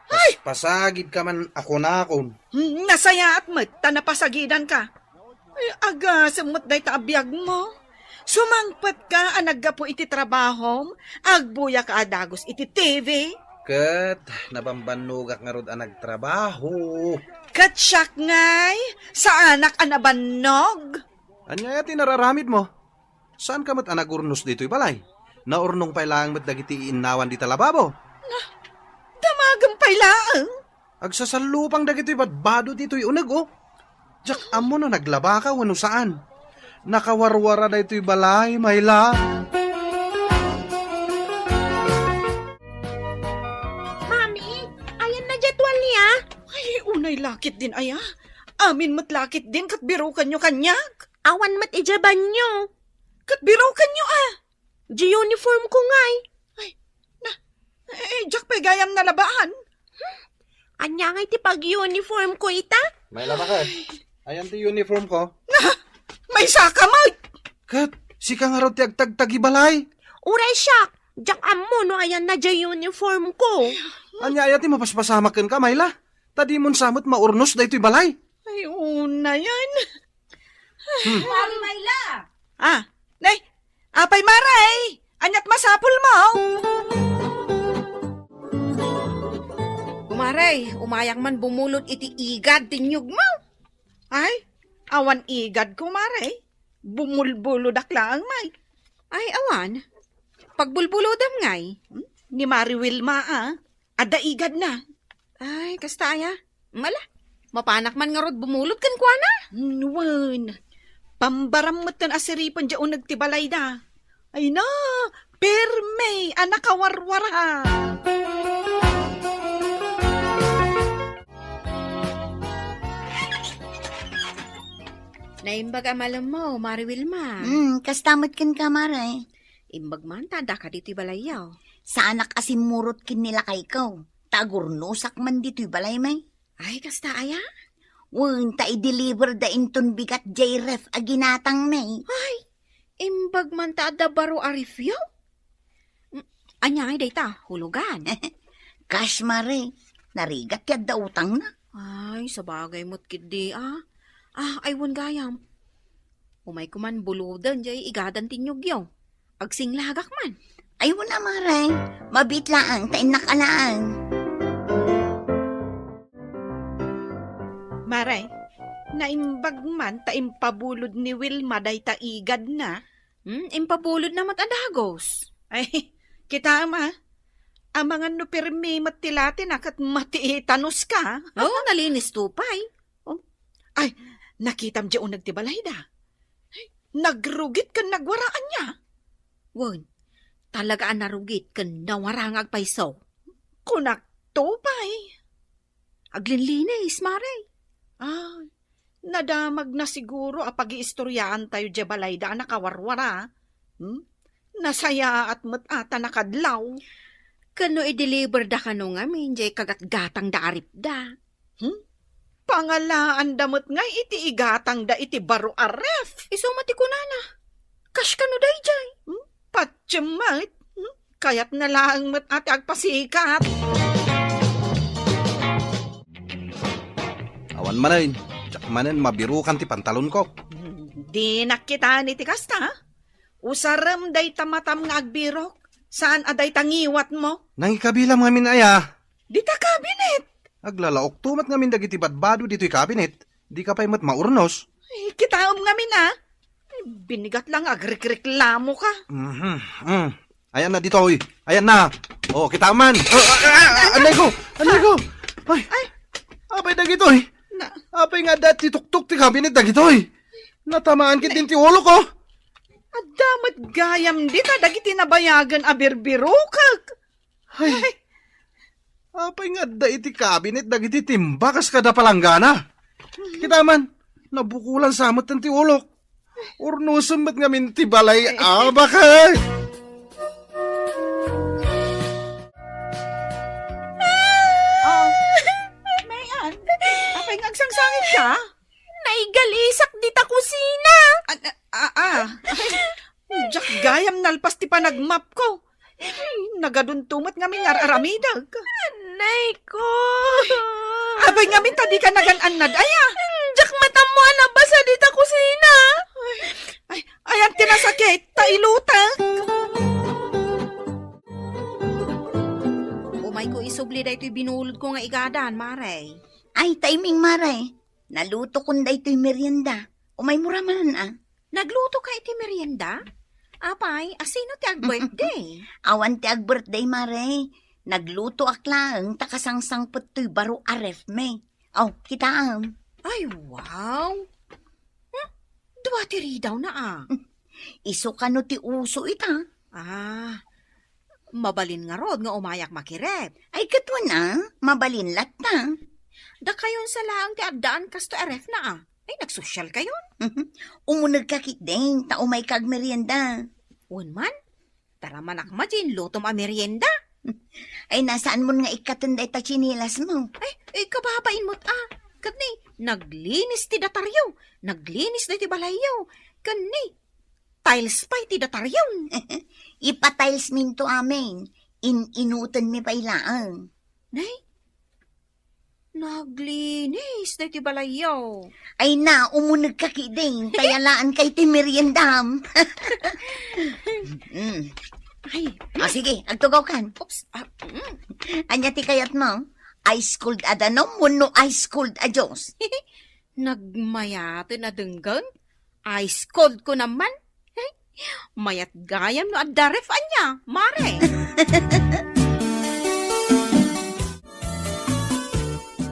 Ay! Agpaspasagidka man a kunakon. Hmm, nasayaat met ta napasagidanka. Ay, agasem met dayta a biagmo. Sumangpetka a naggapu iti trabahom, agbuyaka a dagus iti T V. Ket nabambannogak ngarud a nagtrabaho. Ket siak ngay, saanak a nabannog. Ania aya ti nararamidmo? Saanka met a nagurnos ditoy balay? Naurnong pay laeng met dagiti iinnawan dita lababo. Na, damagem pay laeng. Agsasallupang dagitoy badbado ditoy uneg, o. Diak ammo no naglabaka wenno saan. Nakawarwara daytoy balay, Mayla. Mami, ayanna diay tualia? Ay, unay laketdin aya. Amin met laketdin ket birokenyo kaniak. Awan met idiay banyo. Ket birokenyo, a. Diay uniform ko ngay. Ay, na, eh, diak pay gayam nalabaan. Ania ngay ti pag-uniform ko ita? Mayla, baket? Ayan ti uniform ko. Na, maysaka met. Ket, sika ngarud ti agtagtagibalay. Uray siak, diak ammo no ayanna diay uniform ko. Ania aya ti mapaspasamak kenka, Mayla? Ta dimon sa met maurnos daytoy balay. Ay, unayen. Hmm. Mari Mayla! Ah, nay, apay, Mare? Aniat masapulmo? Kumare, umayak man bumulod iti igad ti niyogmo. Ay, awan igad, kumare. Bumulbulodak laeng, may. Ay, awan. Pagbulbulodam ngay. Hmm? Ni Mari Wilma, a. Adda igadna. Ay, kasta aya. Mala, mapanak man ngarud bumulod kenkuana? Wen, pambaram metten a siripen diay uneg ti balayda. Ay na, permi a nakawarwara. Naimbag a malemmo, Mari Wilma. Hmm, kasta met kenka, Mare. Imbag man ta addaka ditoy balayyo. Saanak a simmurot ken ni lakayko. Ta agurnosak man ditoy balay, may. Ay, kasta aya? Wen, ta i-deliver da inton bigat diay ref a ginatang, may. Ay, imbag man ta adda baro a refyo? Mm, ania ngay dayta, hulugan? Cash, Mare. Narigat ti adda utangna. Ay, sabagay met ketdi, a. Ah, ay, wen gayam. Umayko man buloden diay igadan ti niyogyo. Agsinglagak man. Ay, wen a, Mare. Mabiit laeng, ta innak a laeng. Mare, naimbag man ta impabulod ni Wilma dayta igadna. Hmm, impabulodna met a dagus. Ay, kitaem, a. Amangan no permi met ti latina ket matiitanos ka. Oh, nalinis to pay. Oh. Ay, nakitam diay uneg ti balayda. Ay, nagrugit ken nagwara, ania? Wen, talaga a narugit ken nawara nga agpayso. Kunak to pay. Aglinlinis, Mare. Ay, nadamagna siguro a pagiistoryaantayo diay balayda a nakawarwara. Hmm? Nasayaat met a ta nakadlaw. Ken no i-deliver da kano ngamin diay kagatgatang da a refda. Hmm? Pangalaanda met ngay iti igatangda iti baro a ref. Isu met ti kunana. Kas kano daydiay? Hmm? Patiem met. Hmm? Kayatna laeng met a ti agpasikat. Awan manen, diak manen mabirukan ti pantalonko. Hmm, dinak kitaen iti kasta, ha? Usarem dayta matam nga agbirok, saan a dayta ngiwatmo. Nangikabilam ngamin aya? Dita kabinet. Aglalaokto met ngamin dagiti badbado ditoy kabinet. Dika pay met maurnos. Ay, kitaem ngamin, a. Binigat la nga agrikreklamoka. Mhm. Mm. Ayanna ditoy. Ayanna. O, kitaem man. O, a, a, a, anay ko. Anay ko. Ay. Ay. Apay dagitoy? Na- Apay nga adda ti tuktok ti kabinet dagitoy? Natamaan ketdin ti ulok, o. Adda met gayam dita dagiti nabayagen a birbirokek. Ay. Ay. Apay nga adda iti kabinet dagiti timba kas kada palanggana? Kita man, nabukulan sa met ti ulok. Urnosem met ngamin ti balay, abaka. Ah, Mayan, apay nga agsangsangit ka? Naigalisak dita kusina. Ah, ah, ah, ah. Diak gayam nalpas ti panagmapko. Nagadunto met ngamin nga ar-aramidek. Anay ko. Apay ngamin ta dika nagan-annad, aya? Diak met ammo a nabasa dita kusina. Ay, ayan ti nasakit, ta ilutek. Umayko isubli daytoy binulodko nga igadan, Mare. Ay, timing, Mare. Nalutokon daytoy merienda. Umaymo ra man, a. Naglutoka iti merienda? Apay, a sino ti ag-birthday? Awan ti ag-birthday, Mare. Naglutoak laeng ta kasangsangpet toy baro a refmi. Aw, kitaem. Ay, wow! Hmm? Dua ti ridawna, a. Isu kano ti uso ita? Ah, mabalin ngarud nga umayak makiref. Ay, ket wen, a, mabalin latta. Dakayon sa laeng ti addaan kastoy a refna, a. Ay, nagsosyalkayon? Umunegka ketdin, ta umayka agmerienda. Wen man, taramanak met ti inlutom a merienda. Ay, nasaanmon nga ikkaten dayta tsinelasmo. Ay, ay, kababain met, a. Ket ni, naglinis ti dataryo, naglinis daytoy balayyo. Ken ni, tiles pay ti dataryo. Ipa-tiles minto amin. In-inutenmi pay laeng. Nay, naglinis daytoy balayyo. Ay na, umunegka ketdin, ta yalaanka iti meriendam. Mm. Ay. Ah, sige, agtugawkan. Oops. Ah, mm. Ania ti kayatmo? Ice cold a danum wenno ice cold a juice? Nagmayaten a denggen? Ice cold ko naman. Mayat gayam no adda ref ania, Mare.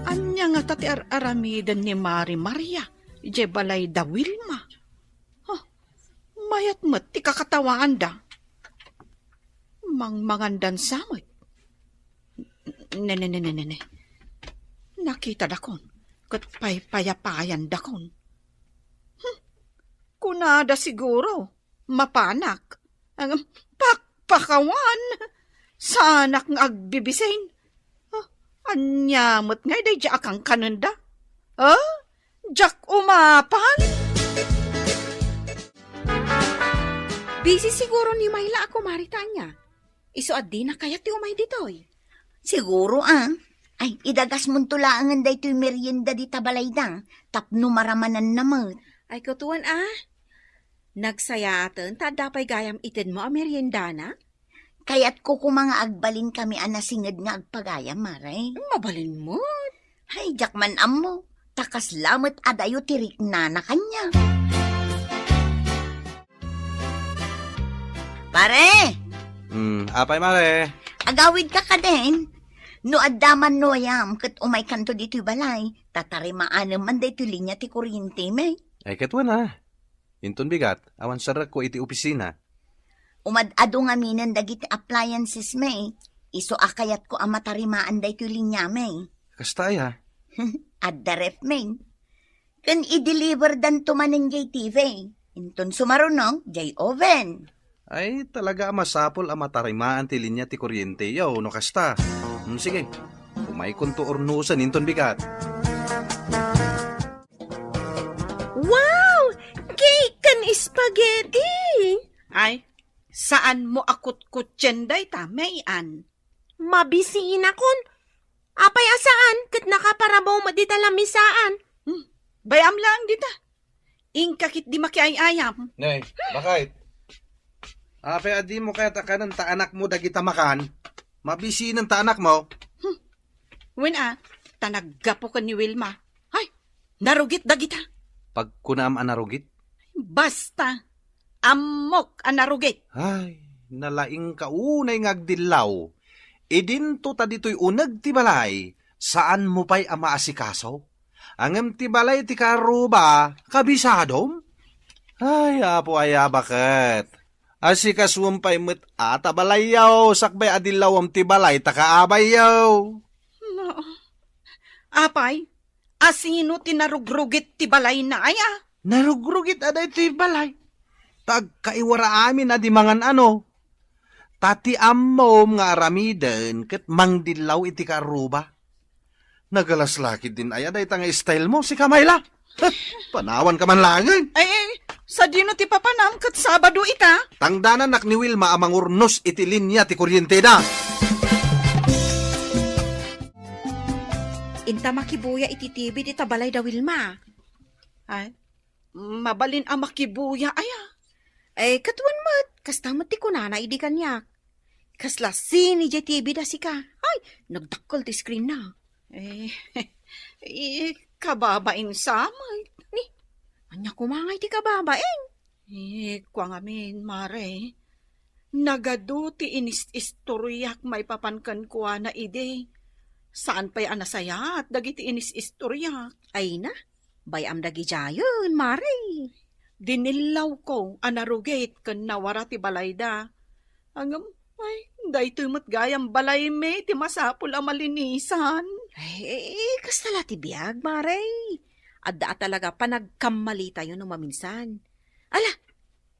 Ania ngata ti ar-aramiden ni Mare Maria idiay balay da Wilma? Oh, mayat met ti kakatawaanda. Mangmangandan sa met. Ne, ne, ne, ne, ne, ne. Nakitadakon, ket paypayapayandakon. Hmm. Kunada siguro, mapanak. Ang pakpakawan! Saanak nga agbibisin. Ah, ania met ngay daydiay a kankanenda? Ah, diak umapan? Busy siguro ni Mayla a kumari ta ania. Isu a dina kayat ti umay ditoy. Siguro, a. Ay, idagasmonto laengen daytoy merienda dita balayda, tapno maramananna met. Ay, kutuan, a. Nagsayaaten ta adda pay gayam itedmo a meriendana? Kayatko koma nga agbalinkami a nasinged nga agpagayam, Mare. Mabalin met. Ay, diak man ammo. Ta kasla met adayo ti riknana kaniak. Pare! Hmm, apay, Mare? Agawidka kadin? No adda man no ayam ket umaykanto ditoy balay, ta tarimaanem man daytoy linia ti kuryentemi. Ay, ket wen, a. Inton bigat, awan serrekko iti opisina. Umad-adu ngaminen dagiti appliancesmi. Isu a kayatko a matarimaan daytoy liniami. Kasta aya? Adda refmi. Ken i-deliverdanto manen jay T V. Inton sumaruno, jay oven. Ay, talaga a masapul a matarimaan ti linia ti kuryenteyo, no kasta. Hmm, sige, umaykonto urnosen inton bigat. Saanmo a kutkutsien dayta, May Ann? Mabisinakon. Apay a saan, ket nakaparabo met dita lamisaan. Hmm, bay-am laeng dita. Inka ketdi makiay-ayam. Nay, bakit? Apay a dimo kayat a kanen ta anakmo dagita makan? Mabisinen ta anakmo? Wen a, ta naggapu ken ni Wilma. Ay, narugit dagita. Pagkunaam a narugit? Basta, ammok a narugit. Ay, nalaingka unay nga agdillaw. Idinto ta ditoy uneg ti balay, saanmo pay a maasikaso? Ngem ti balay ti kaarruba, kabisadom? Ay, Apo aya, baket? Asikasuem pay met a ta balayyo, sakbay a dillawem ti balay ta kaabayyo. No. Apay, asino ti narugrugit ti balayna, aya? Narugrugit a daytoy balay. Ta agkaiwara amin a di mangan-ano. Ta ti ammom nga aramiden ket mangdillaw iti kaarruba. Nagalas la ketdin aya dayta nga style mo, sika, Mayla? Heh, panawanka man laengen. Ay, ay, sadino ti papanam ket Sabado ita? Tangdanannak ni Wilma a mangurnos iti linia ti kuryenteda. Inta makibuya iti T V dita balay da Wilma. Ay, mabalin a makibuya aya? Ay, ket wen met, kasta met ti kunana idi kaniak. Kasla sine diay T V da sika? Ay, nagdakkel ti screen na. Eh, eh, kababain sa met. Ni, ania koma ngay ti kababain? Eh, kua ngamin, Mare. Nagadu ti inis-istoriak maipapan kenkuana idi. Saan pay a nasayaat dagiti inis-istoriak. Ay na, bay-am dagidiayen, Mare. Dinillawko a narugit ken nawara ti balayda. Ngem, ay, daytoy met gayam balaymi ti masapul a malinisan. Ay, eh, eh, kasta la ti biag, Mare. Adda a talaga panagkammalitayo no maminsan. Ala,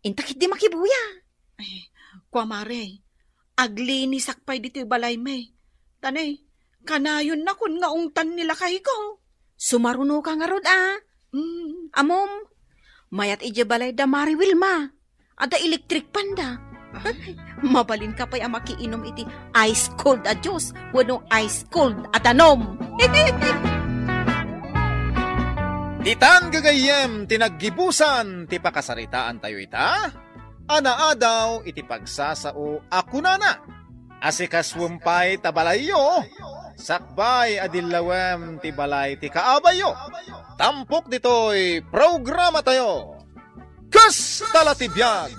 inta ketdi makibuya. Ay, kua, Mare, aglinisak pay ditoy balaymi. Ta ne, kanayonnakon nga ungtan ni lakayko. Sumarunoka ngarud, a? Mm. Ammom, mayat idiay balay da Mare Wilma. Adda electric fan da. Ay. Mabalinka pay a makiinum iti ice cold a juice wenno ice cold a danum. Ditan gagayyem ti naggibusan ti pakasaritaantayo ita. A naadaw iti pagsasao a kunana, "Asikasuem pay ta balayyo, sakbay a dillawem ti balay ti kaabayyo." Tampok ditoy programatayo, Kasta la ti Biag!